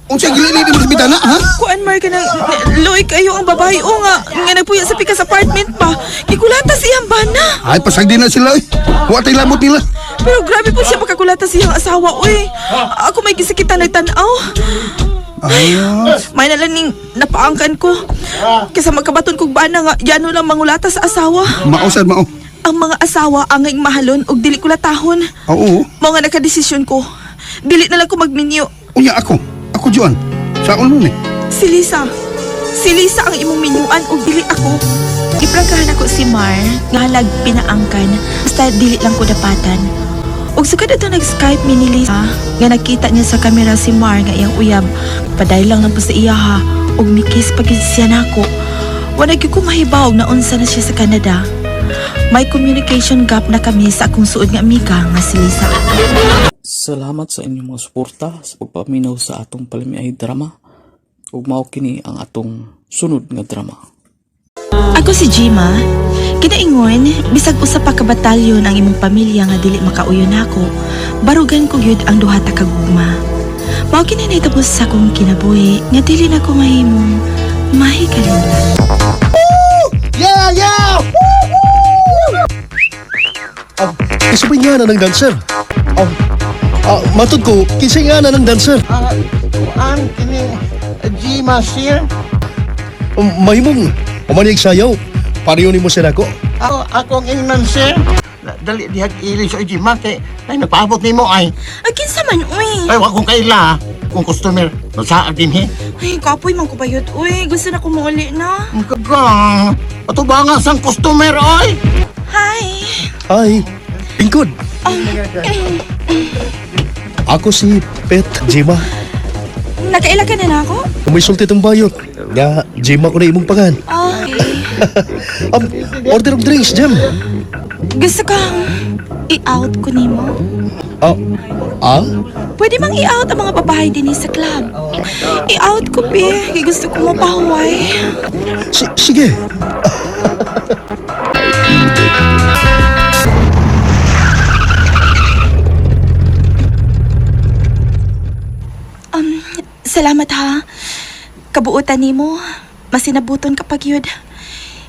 Unsa gili ni mo sa bitana, ha? Kuan Mar ka nang luoy kayo ang babae o nga nga nagpuyo sa pikas apartment pa. Gikulata siyang bana. Ay, pasagdi na sila, eh. Wa tay lamot nila. Pero grabe po siya pagkakulata siyang asawa, uy. Ako may gisakitan na tanaw. Ay, May nalang ning napaangkan ko. Kaysa magkabaton kog bana nga, yano lang mangulata sa asawa. mao sad mao. Ang mga asawa angay mahalon og dili kulatahon. Oo. Mao nga nakadesisyon ko. Dili na lang ko magminyo. Unya ako. Ako Joan. Saon mo ni? Si Lisa. Si Lisa ang imong minyuan og dili ako. Giprangkahan ako si Mar nga halag pinaangkan basta dili lang ko dapatan. Ug sugad ato nag-Skype mi ni Lisa nga nakita niya sa kamera si Mar nga iyang uyab. Paday lang lang po sa iya ha ug mikiss pa gyud siya nako. Wala gyud ko mahibaw na unsa na siya sa Canada. May communication gap na kami sa akong suod nga amiga nga si Lisa. Salamat sa inyong mga suporta sa pagpaminaw sa atong palamiay drama. Ug mao kini ang atong sunod nga drama. Ako si Jima. Kinaingon, bisag usa pa ka batalyon ang imong pamilya nga dili makauyon nako. Barugan ko gyud ang duha ta ka gugma. Mao kini nahitabo sa akong kinabuhi nga dili na ko mahimong mahikalimtan. Yeah, yeah! Isa pa nga na ng dancer. Oh, matod ko, kinsa nga na ng dancer. Kuan kini Gima sir. Mahimong, umanig sayaw. Pareho ni mo sir ako. Ako akong ingnan sir. Dali dihag ili sa Gima kay ay nagpaabot nimo ay. Ay, kinsa man, uy. Ay wa kong kaila kung customer masaad din he. Ay, kapoy man ko bayot, uy. Gusto na ko muuli na. Kagang patubanga sang customer oy. Hi. Ay, lingkod. Ako si Pet Jima. Nakaila ka na na ako? May sulti itong bayot. Nga, Jima ko na imong pangan. Okay. Order of drinks, Jim. Gusto kang i-out ko nimo? Ah, ah? Pwede mang i-out ang mga babae din sa club. I-out ko, be. Kay gusto ko mapahuway. Sige. Salamat ha. Kabuotan nimo. Masinabuton kapag yun.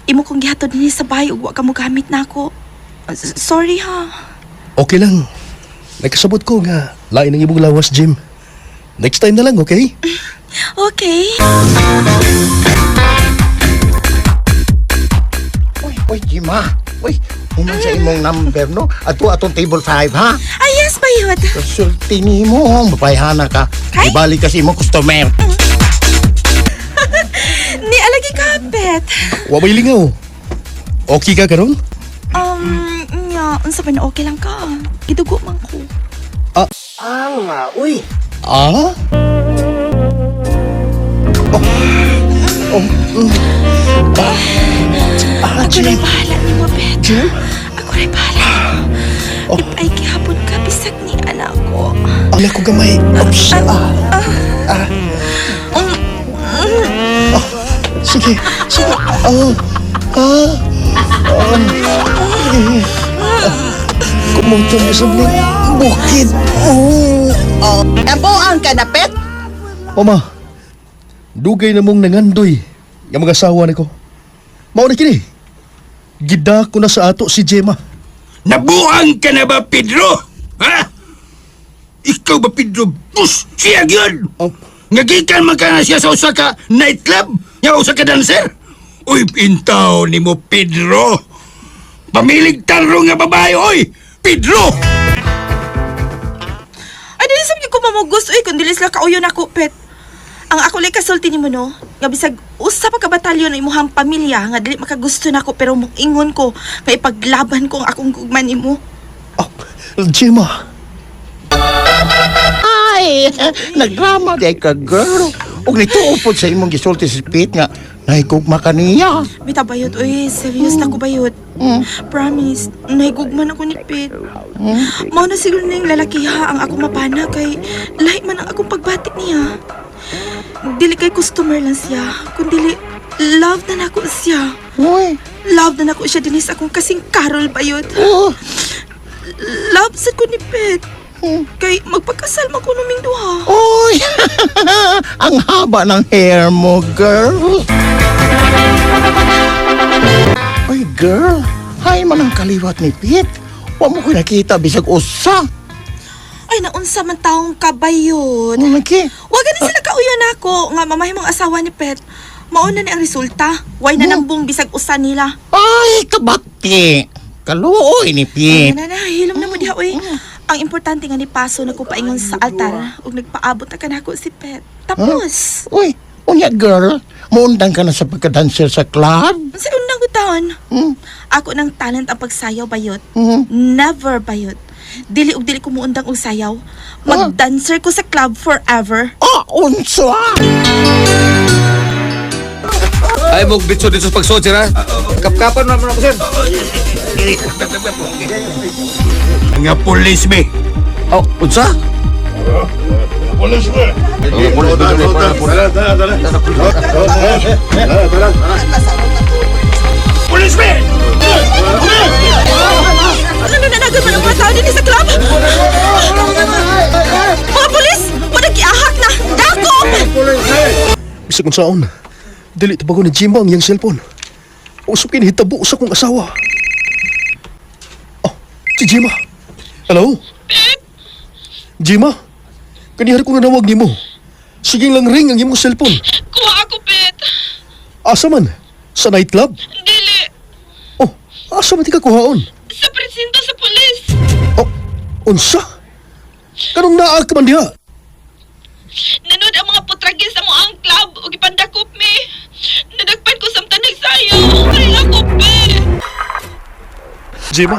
Imo kong gihatod ni sa bahay ug wa ka mo gamit nako. Sorry ha. Okay lang. Nagkasabot ko nga. Lain ang imong lawas, Jim. Next time na lang, okay? Okay. Uy, uy Gima. Uy, human sa imong number no. Ato atong table 5 ha. Ay, yes, bayot. Sulti nimo, mapayhana ka. Kay? Ibalik ka sa imong customer. Ni alagi ka, Bet. Wa may lingaw. Okay ka karon? Nya, unsa man, okay lang ka? Gidugo man ko. Ah? Ah? Oh. Oh. Ah, Ako Jim. na'y bahala ni mo, Bet. Jim? Ako na'y bahala nimo. Oh. Ipay gihapon ka bisag ni anak ko. Ala ko gamay. Oops. Ah. Ah. Ah. Sige. Sige. Ah. Ah. Ah. Eh. Ah. Kumutan mo sa bling bukid. Oh. Ah. Nabuang ka na, Pet? Mama, dugay na mong nangandoy nga mga asawa niko. Mao na kini. Gida ko na sa ato si Gemma. Nabuang ka na ba, Pedro? Ha? Ikaw ba, Pedro? Bus! Siya yun! Oh. Nagikan man ka na siya sa usa ka nightclub? Nga usa ka dancer? Uy, intaw ni mo, Pedro! Pamilig taro nga babae, oy! Pedro! Ay, dili sa ko mamugos, uy, kung dili sila kauyon ako, Pet. Ang ako lang kasulti nimo no, nga bisag usa pa ka batalyon ang imuhang pamilya nga dili makagusto nako pero moingon ko nga ipaglaban ko ang akong gugma nimo. Oh, Gemma. Ay, nagdrama di ka, girl. Ug nituupod sa imong gisulti si Pete nga nahigugma ka niya. Bitaw bayot, uy, serious na ko bayot. Promise, nahigugman ako ni Pete. Mao na siguro na yung lalaki ha ang akong mapana kay lahi man ang akong pagbatik niya. Dili kay customer lang siya, kundi love na nako siya. Uy, Love na nako siya dinis akong kasing Carol bayot. oh, Love sa ko ni Pet. Kay magpakasal man ko naming duha. uy. Ang haba ng hair mo, girl. Uy, girl. Hay man ang kaliwat ni Pete. Wa mo ko nakita bisag usa. Ay, naunsa man taong kabayot. Ano lagi? Wa gani sila kauyon nako nga mamahimong asawa ni Pet. Mauna ni ang resulta. Way na nambong bisag usa nila. Ay, kabakti. Kaluoy ni Ay, Pete. na na, hilom na mo diha oy. Ang importante nga ni paso na ko paingon sa altar ug nagpaabot na kanako si Pet. Tapos, Uy, unya girl, muundang ka na sa pagka-dancer sa club? sa unang gutaon, ako ng talent ang pagsayaw bayot. Hmm. Never bayot. Dili og dili ko muundang og sayaw. Magdancer ko sa club forever. Ah, unsa? Ay, mo bitso dito sa pagsuot, sir, ha? Kapkapan naman ako, sir. Nga pulis, be! Oh, unsa? Pulis, Pulis, be! Ano na nagod man ang mga tao din sa club? Mga pulis! Wala giahak na! Dakop! Bisag unsaon. Dili tabago ni Gemma ang iyang cellphone. Usap kini hitabo sa akong asawa. Oh, si Gemma. Hello? Gemma? Kanihar ko nanawag nimo. Sige lang ring ang imong cellphone. Kuha ako, Pet! Asa man? Sa nightclub? Dili! Oh, asa man ti ka kuhaon? Sa presinto sa pulis! Oh, unsa? Kanong naa ka man diha? Nanood ang mga putragis sa mo ang club ug ipandakop mi. Nadagpan ko samtang nagsayaw. Sorry ako, Pet! Gemma,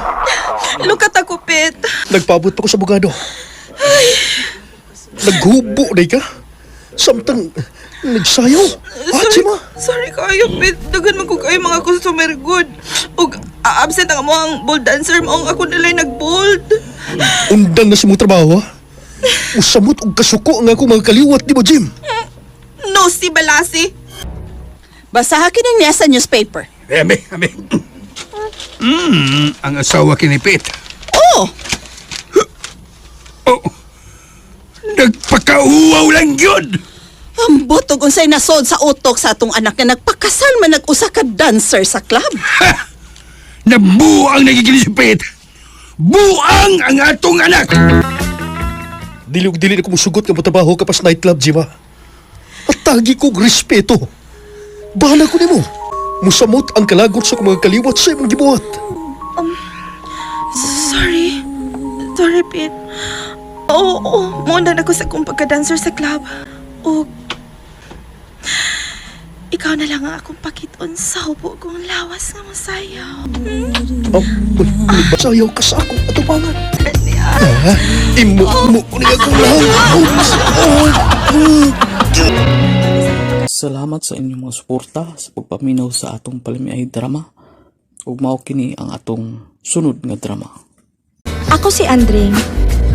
Lukat ako, Pet. nagpaabot pa ko sa abogado. Naghubo day ka? Samtang nagsayaw. Ah, Gemma? Sorry kayo, Pet. Daghan man ko kayo mga customer good. Ug absent ang among bold dancer maong ako nila'y nag-bold. Undang na sa mong trabaho, ha? Usamot og kasuko nga ako mga kaliwat di mo, Jim. No, si Balasi. Basaha kining niya sa newspaper. Ame, ame. Ang asawa kini Pete. Oh, Oh, nagpakauwaw lang yun! ang butog unsay nasod sa utok sa atong anak nga nagpakasal man nag-usa ka dancer sa club. Ha! Nabuang nagiging si Pete! Buang ang atong anak! Dili og dili na ko musugot nga motrabaho ka pa sa nightclub, Jim, ha? At tagi kog respeto. Bahala ko nimo. Musamot ang kalagot sa akong mga kaliwat sa imong gibuhat. Sorry. Sorry, Pete. Oo, oo. Muundan ako sa akong pagka-dancer sa club. O, ikaw Ikaw na lang ang akong pakiton sa hubo kong lawas nga masayaw. Oh, uy, sayaw ka sa akong atubangan. Ah, imo mo ko niya akong lawas. Oh, oh. Salamat sa inyong mga suporta sa pagpaminaw sa atong palamiay drama. Ug mao kini ang atong sunod nga drama. Ako si Andring.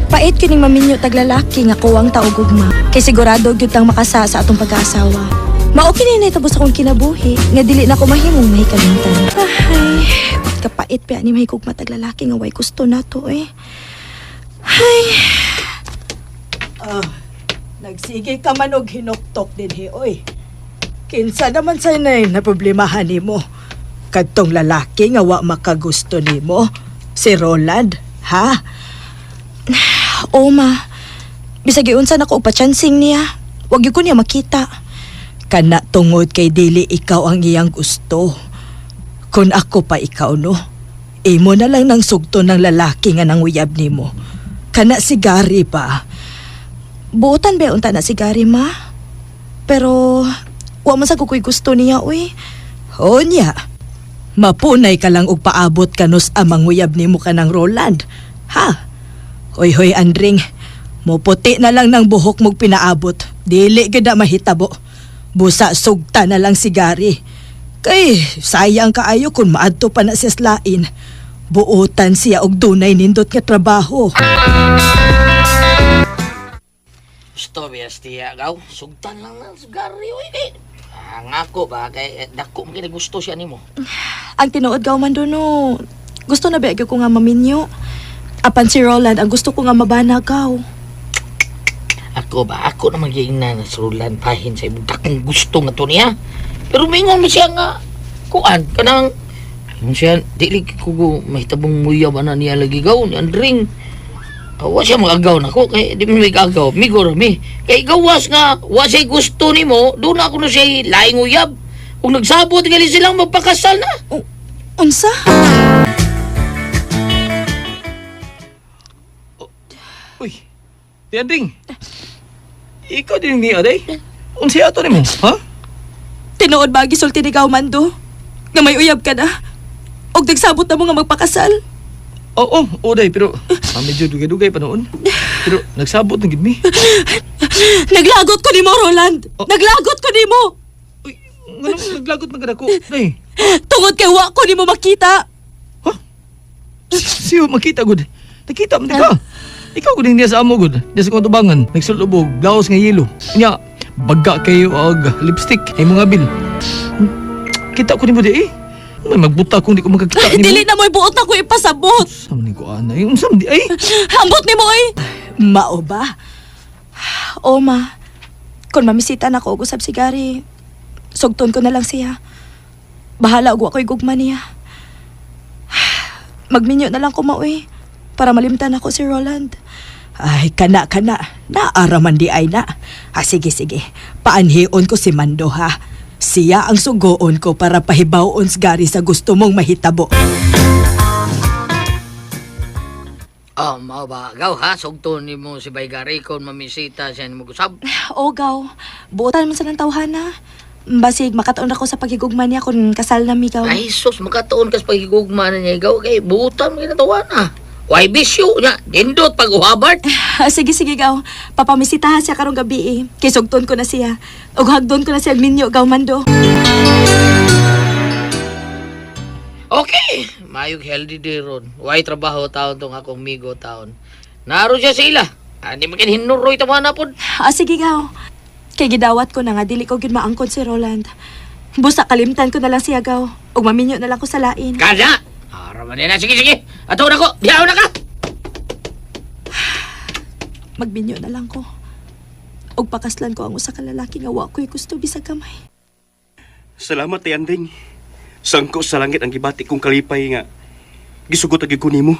Pait kining maminyo taglalaki nga kuwang tao gugma. Kay sigurado gyud tang makasa sa atong pag-aasawa. Mao kini nahitabo sa akong kinabuhi nga dili na ko mahimong mahikalimtan. Ay, kapait pa ni mahigugma taglalaki nga way gusto nato eh. Ay, Ah, nagsige ka man og hinuktok dinhi oy. Kinsa naman sa nay na problemahan nimo? Kadtong lalaki nga wa makagusto nimo, si Roland, ha? Oma, bisag giunsa na ko og pachansing niya. Wag gyud ko niya makita. Kana tungod kay dili ikaw ang iyang gusto. Kun ako pa ikaw no, imo na lang nang sugto ng lalaki nga nanguyab nimo. Kana si Gary pa. Buotan ba unta na si Gary ma? Pero wa man sa kukoy gusto niya uy. O niya, mapunay ka lang og paabot kanus amang uyab nimo kanang Roland. Ha? Hoy hoy Andring, muputi na lang ng buhok mong pinaabot. Dili gyud na mahitabo. Busa sugta na lang si Gary. Kay sayang kaayo kung maadto pa na siya sa lain. Buotan siya og dunay nindot nga trabaho. Gusto biya gaw. Sugtan lang na Gary oy kay. Ang ako ba kay dako man kini gusto siya nimo. Ang tinuod gaw man no. Gusto na ba gyud ko nga maminyo? Apan si Roland ang gusto ko nga mabanagaw. Ako ba ako naman giingnan na sa Roland pahin sa imong dakong gusto nga to niya. Pero mingon man siya nga kuan kanang ingon siya dili ko mahitabong muya ba na niya lagi gaw ni Andring. Wa siya magagaw nako kay di man may gagaw migor mi. Kay gawas nga wa siya gusto nimo doon ako na siya laing uyab. Kung nagsabot gali silang magpakasal na. Unsa? Uy, di Andring. Ikaw din ni Aday. Unsa ato nimo, ha? Tinuod ba gisulti ni Gaw Mando? Nga may uyab ka na? Og nagsabot na mo nga magpakasal? Oo, oh, day, pero medyo dugay-dugay pa noon. Pero nagsabot na gid mi. Naglagot ko nimo, Roland! Oh. Naglagot ko nimo! Uy, nganong naglagot man ka nako, day? Tungod kay wa ko nimo makita. Siyo makita gud. Nakita man di ka. Ikaw gud niya sa amo gud. Niya sa kong nagsulubog, blouse nga yelo. Nya, baga kayo og lipstick ay mga bil. Kita ko nimo di eh. May magbuta kung di ko makakita nimo. Dili na mo'y buot na ko ipasabot. Sa man ni ko ana. Unsa man di ay? Ambot nimo oy. Mao ba? Oma, kung mamisita na ko og usab si Gary, sugton ko na lang siya. Bahala og wa ko'y gugma niya. Magminyo na lang ko maoy para malimtan ako si Roland. Ay, kana, kana. Naaraman di ay na. Ah, sige, sige. Paanhion ko si Mando, ha? Siya ang sugoon ko para pahibawon si Gary sa gusto mong mahitabo. Oh, mao ba gaw ha sugton nimo si Bay Gary kon mamisita siya nimo gusab. O gaw, buotan man sa ng tawhana. Basig makataon ako sa pagigugma niya kung kasal na mi gaw. Ay sus makatuon kas pagigugma na niya gaw kay buutan mo ginatawa na. Why bisyo nya dindot pag uhabart. Ah, sige, sige, gaw. Papamisitahan siya karong gabi eh. Kay sugton ko na siya. Ug hagdon ko na siya minyo, gaw Mando. Okay, mayog healthy day ron. Why trabaho taon tong akong migo taon. Naro siya sila. Ani man kin hinuroy tama na pod. Ah, sige, gaw. Kay gidawat ko na nga, dili ko gyud maangkon si Roland. Busa kalimtan ko na lang siya, gaw. Ug maminyo na lang ko sa lain. Kada. Ara man na sige sige. Ato na ko. Dihaw na ka. Magminyo na lang ko. Ug pakaslan ko ang usa ka lalaki nga wa ko'y gusto bisag gamay. Salamat ti Andring. Sangko sa langit ang gibati kong kalipay nga gisugot ag ko nimo.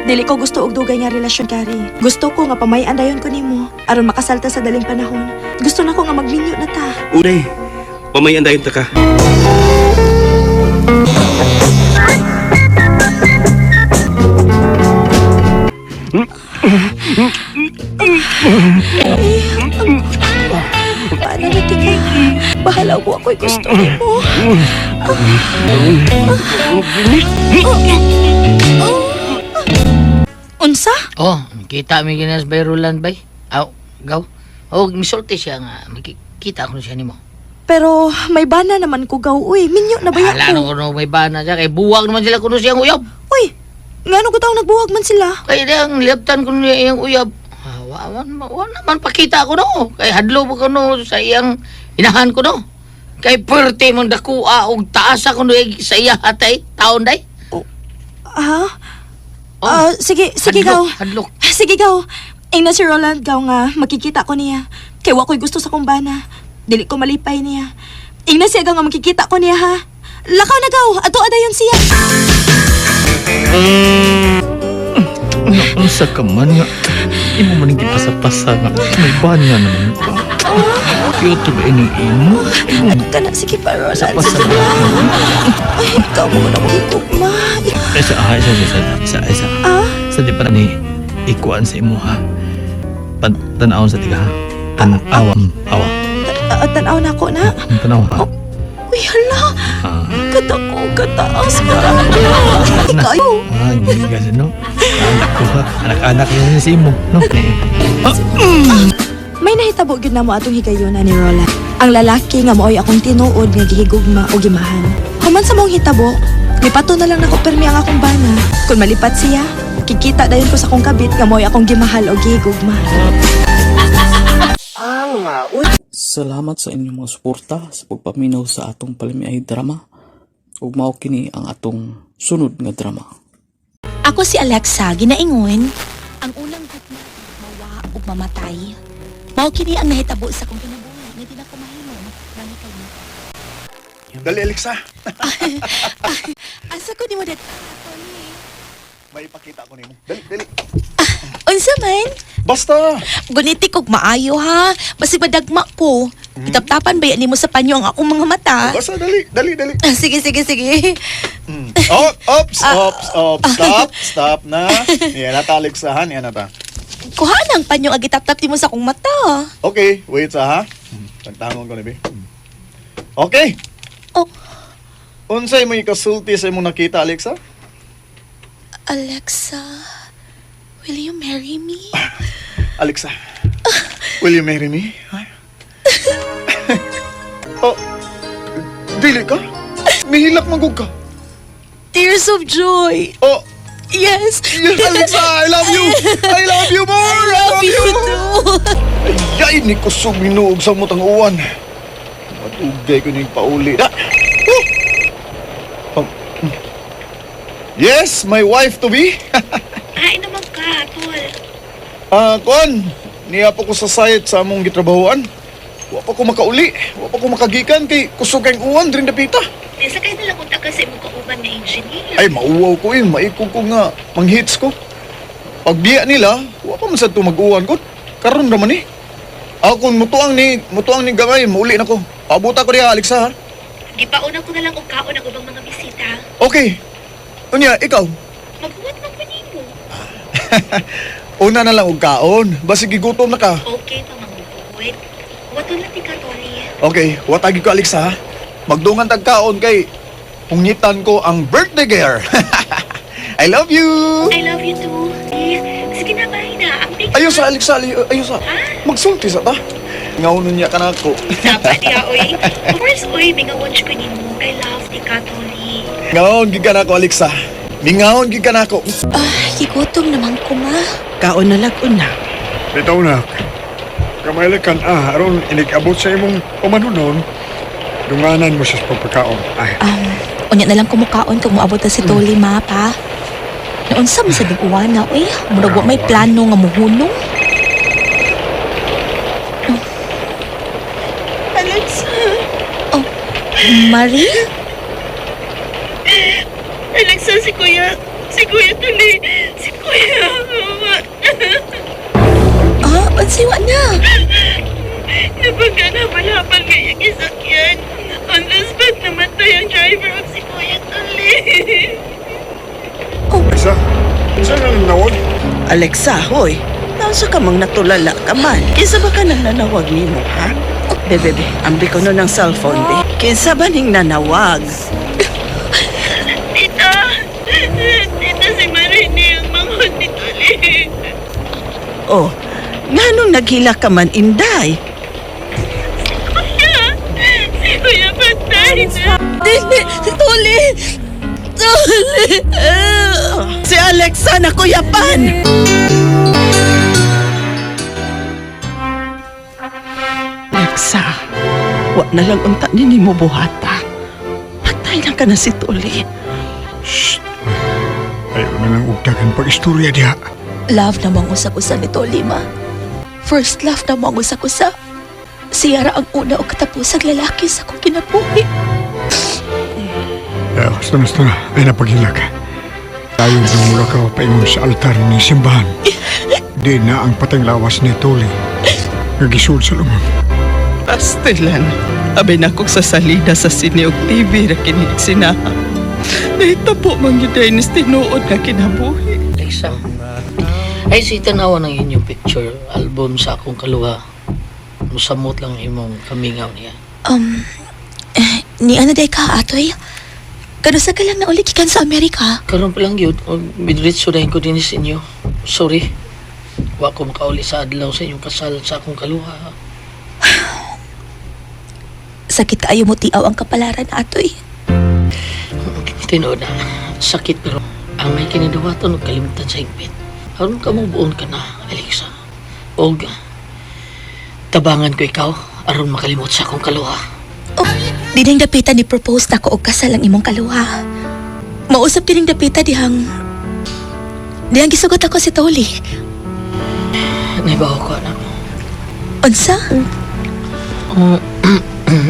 Dili ko gusto og dugay nga relasyon, Kari. Gusto ko nga pamay-an dayon ko nimo aron makasalta sa daling panahon. Gusto na ko nga magminyo na ta. Uday, pamayan dayon ta ka. Paano na tika? Bahala ko ako'y gusto nimo. Unsa? Oh, kita mi ginas bay Roland bay. Aw, gaw. Oh, misulti siya nga makikita ko siya nimo. Pero may bana naman ko gaw uy. Minyo na ba Ala ko? no kuno may bana siya kay buwag naman sila kuno siyang uyab. Uy, ngano ko taong nagbuwag man sila? Kay diyang liabtan kuno niya iyang uyab. Ah, wa naman pakita ko no. Kay hadlo ba kuno sa iyang inahan ko no. Kay perte man dakua og taas ako no sa iya atay taon day. Ha? Oh. Ah, sige, sige gaw. Hadlok, hadlok. Sige gaw. Ingna si Roland gaw nga makikita ko niya. Kay wa ko'y gusto sa kong bana. Dili ko malipay niya. Ingna siya gaw nga makikita ko niya ha. Lakaw na gaw, ato adayon siya. Unsa ka man nga. Imo man ang gipasa-pasa nga. May bana naman ka. Cute ba ini imo? Kana sige pa Roland. Pasa-pasa Sige na. pa. Ay, ikaw mo na ko higugma. Isa, ah, isa, isa, isa, isa. Ah? Sa di pa ni ikuan sa imo ha. Pan tanawon sa tiga ha. Tanawa, awa. Tanaw na ako na. Tanaw ha. Uy, hala. Ah. Kadako, kataas ka na. Ikaw. Ah, gigas no. Anak ko ha. Anak-anak yun si imo, no? May nahitabo gyud namo atong higayon ni Roland. Ang lalaki nga maoy akong tinuod nga gihigugma o gimahal. Human sa mong hitabo, lipato na lang nako permi ang akong bana. Kung malipat siya, kikita dayon ko sa akong kabit nga maoy akong gimahal o gihigugma. Salamat sa inyong mga suporta sa pagpaminaw sa atong palamiay drama. Ug mao kini ang atong sunod nga drama. Ako si Alexa, ginaingon, ang unang gugma mawa ug mamatay. Mao kini ang nahitabo sa akong kinabuhi nga di na ko mahimo mangikay. Dali, Alexa. Asa ko nimo dat? May ipakita ko nimo. Dali, dali. Unsa man? Basta. Gunitik og maayo ha. Basig madagma ko. Itaptapan ba nimo sa panyo ang akong mga mata? Basta, dali, dali, dali. Ah, sige, sige, sige. Oh, ops, ops, ops. Stop, stop na. Yan na ta, Alexa, ha? Yan na ta. Kuha nang panyo ang gitaptap nimo sa akong mata. Okay, wait sa ha. Tagtangon ko ni be. Okay. Oh. Unsay mo ikasulti sa imong nakita, Alexa? Alexa, will you marry me? Alexa, will you marry me? Ha? Oh, dili ka? Nihilak magug ka. Tears of joy. Oh, Yes. yes, Alexa, I love you. I love you more. I love you too. Ay, ni kusog minuog sa mutang uwan. Matugay ko ning pauli. Ah! Oh! Oh. Yes, my wife to be. Ay, naman ka, tol. Ah, kuan, niya pa ko sa site sa among gitrabahoan. Wa pa ko makauli, wa pa ko makagikan kay kusog kay uwan diri dapita. Sa kayo nalang unta ka sa imong kauban nga engineer. Ay, mauwaw ko eh, maikog ko nga manghits ko. Pagbiya nila, wa pa man sad to mag-uwan ko. Karon ra man eh. Ako kung mutuang ni gamay, mauli na ko. Pabuta ko diha, Alexa ha. Gipauna ko na lang og kaon ang ubang mga bisita. Okay. Unya, ikaw. Maghuwat man ko nimo. Una na lang og kaon. Basig gigutom na ka. Okay pa manguhuwat. Waton lang ti ka, Tony. Okay, watagi ko Alexa ha. Magdungan tag kaon kay pungitan ko ang birthday girl. I love you. I love you too. Sige na, bye na. Ang big Ayo sa Alexa, ayo sa. Magsulti sa ta. Ngaunon niya ka nako. Dapat ya, oy. Of course, oy, mingawan ko nimo. I love ti ka, Tony. Ngaon gid ka nako Alexa. Mingaon gid ka nako. Ah, gigutom naman ko, ma. Kaon na lag una. Bitaw na. Kamay kan ah, aron inig-abot sa imong umanunon, dunganan mo siya sa pagpagkaon. Ay, Unya na lang kumukaon kung moabot na si Tolly, ma, pa. Naunsa man sa ding uwana, oy. Murag wa may plano nga muhunong. Alexa. Oh, Marie? Alexa, si Kuya. Si Kuya Tolly. Si Kuya. Ah, unsay wa na? Napagkanabalabal ngayong isakyan. On the spot namatay ang driver of si Kuya Tolly. Alexa, saan na nanawag? Alexa, hoy. Naunsa ka mang natulala ka man. Isa ba ka nang nanawag nimo, ha? Bebe, be, ambi ko no ng cellphone, be. Kinsa ba ning nanawag? Tita! Tita, si Marini ang manghod ni Tuli. Oh, nganong naghila ka man, Inday? Kuya! Si Kuya patay na! Dili! Tuli! Tuli! Si Alexa na kuyapan! Alexa, wa na lang unta ni mo buhata. Patay lang ka na si Tuli. Shh! Ayaw na lang ugdagan pag-istorya diha. Love na mong usag-usa ni Toli, ma. First love na mong usag-usa. Siya ra ang una o katapusang lalaki sa akong kinabuhi. Ya, basta na, basta na. Ay napaghilak. Tayo na mula ka paingon sa altar ni simbahan. Di na ang patang lawas ni Tuli. Nagisud sa lumang. Pastilan, abi na kong sasalida sa sine og TV ra kini sinaha. Nahitabo man gyud ay nis tinuod nga kinabuhi. Alexa, ay si tanawa ng inyong picture album sa akong kaluha. Musamot lang imong kamingaw niya. Eh, ni ano day ka, Atoy? Kanusa ka lang nauli gikan sa Amerika? Karon pa lang yun, midritso na ko din sa inyo. Sorry. Wa ko makauli sa adlaw sa inyong kasal sa akong kaluha. Sakit kaayo mo tiaw ang kapalaran, Atoy. Tinuod na, sakit pero ang may kiniduwaton og kalimutan sa higpit. Aron ka mo buon ka na, Alexa. Og tabangan ko ikaw aron makalimot sa akong kaluha. Oh, dining dapita ni propose na ko og kasal ang imong kaluha. Mausap dining dapita dihang dihang gisugot ako si Toli. Naibaw ko anak. Unsa?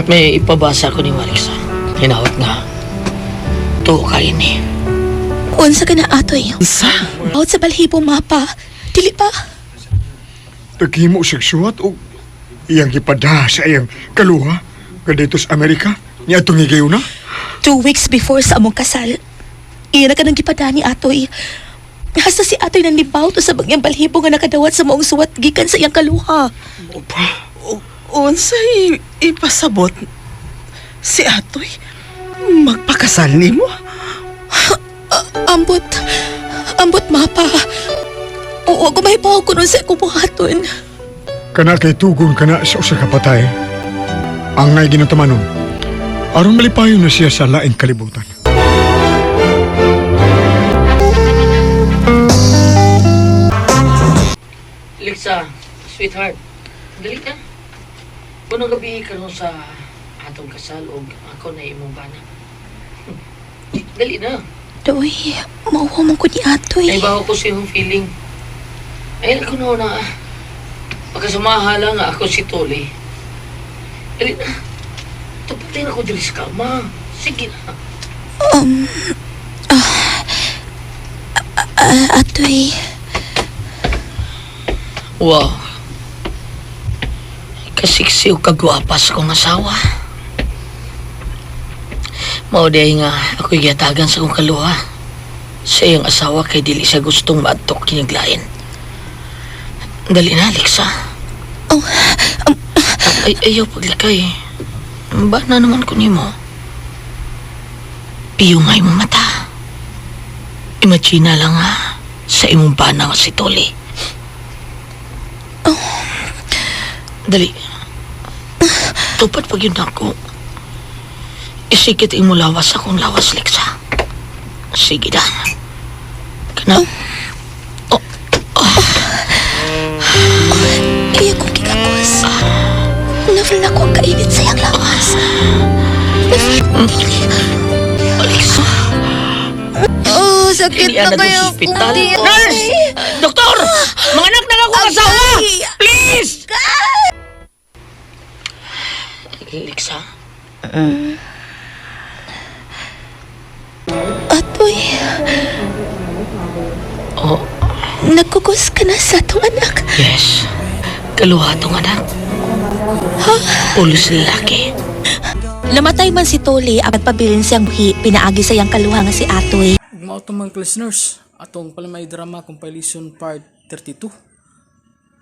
May ipabasa ko ni Alexa. Hinawat nga. Tuo ka ini. Unsa ka na, Atoy? Unsa? Out sa balhibo mapa. Dili pa. Naghimo siyang suwat o iyang gipada sa iyang kaluha nga dito sa Amerika. Niya itong higayon na. 2 weeks before sa among kasal, iya na ka nang gipada ni Atoy. Hasta si Atoy nanlibaw to sa bangyang balhibo nga nakadawat sa maong suwat gikan sa iyang kaluha. Unsay ipasabot si Atoy magpakasal nimo? Ambot, ambot mapa. Oo, ako mahibaw ko nun sa akong buhaton. Kana kay tugon kana sa usa ka patay. Ang ngay ginatamanon. Aron malipayon na siya sa laing kalibutan. Alexa, sweetheart, dali ka. Kunong gabi ka nun sa atong kasal og ako na imong bana. Dali na. Doy, mauwa man ko ni Atoy. Naibaw ko sa iyong feeling. Ay, ako na na. Pagkasamaha lang ako si Toli. Dali na. Tapatin ako diri sa kama. Sige na. Atoy, Wow. Kasiksi o kagwapas kong asawa. Mao diay nga ako'y gihatagan sa akong kaluha. Sa iyang asawa kay dili siya gustong maadtok kiniglain. Dali na, Alexa. Oh, Ay, ayaw paglikay. Ba na naman ko nimo? Iyo nga imong mata. Imagine na lang ha, sa imong bana nga si Toli. Dali. Tupad pag yun ako. Isikit imo lawas akong lawas, Lexa. Sige na. Kana. Oh, iya kong gigakos. Nafil na ko ang kainit sa iyang lawas. Nafil, Toli. Alexa. Oh, sakit Hindi na na kayo. sa ospital. Kundi. Nurse! Doktor! Mga anak na akong asawa! Please! Lexa, Atoy, Oh, nagkukos ka na sa atong anak. Yes. Kaluha tong anak. Pulos lalaki. Namatay man si Toli at pabilin siyang buhi, pinaagi sa iyang kaluha nga si Atoy. Ug mao to mga listeners, atong Palamay Drama Compilation Part 32.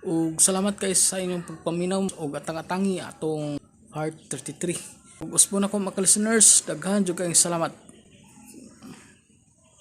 Ug salamat kay sa inyong pagpaminaw ug atang-atangi atong Part 33. Ug usbo na ko, mga listeners, daghan jud kayong salamat.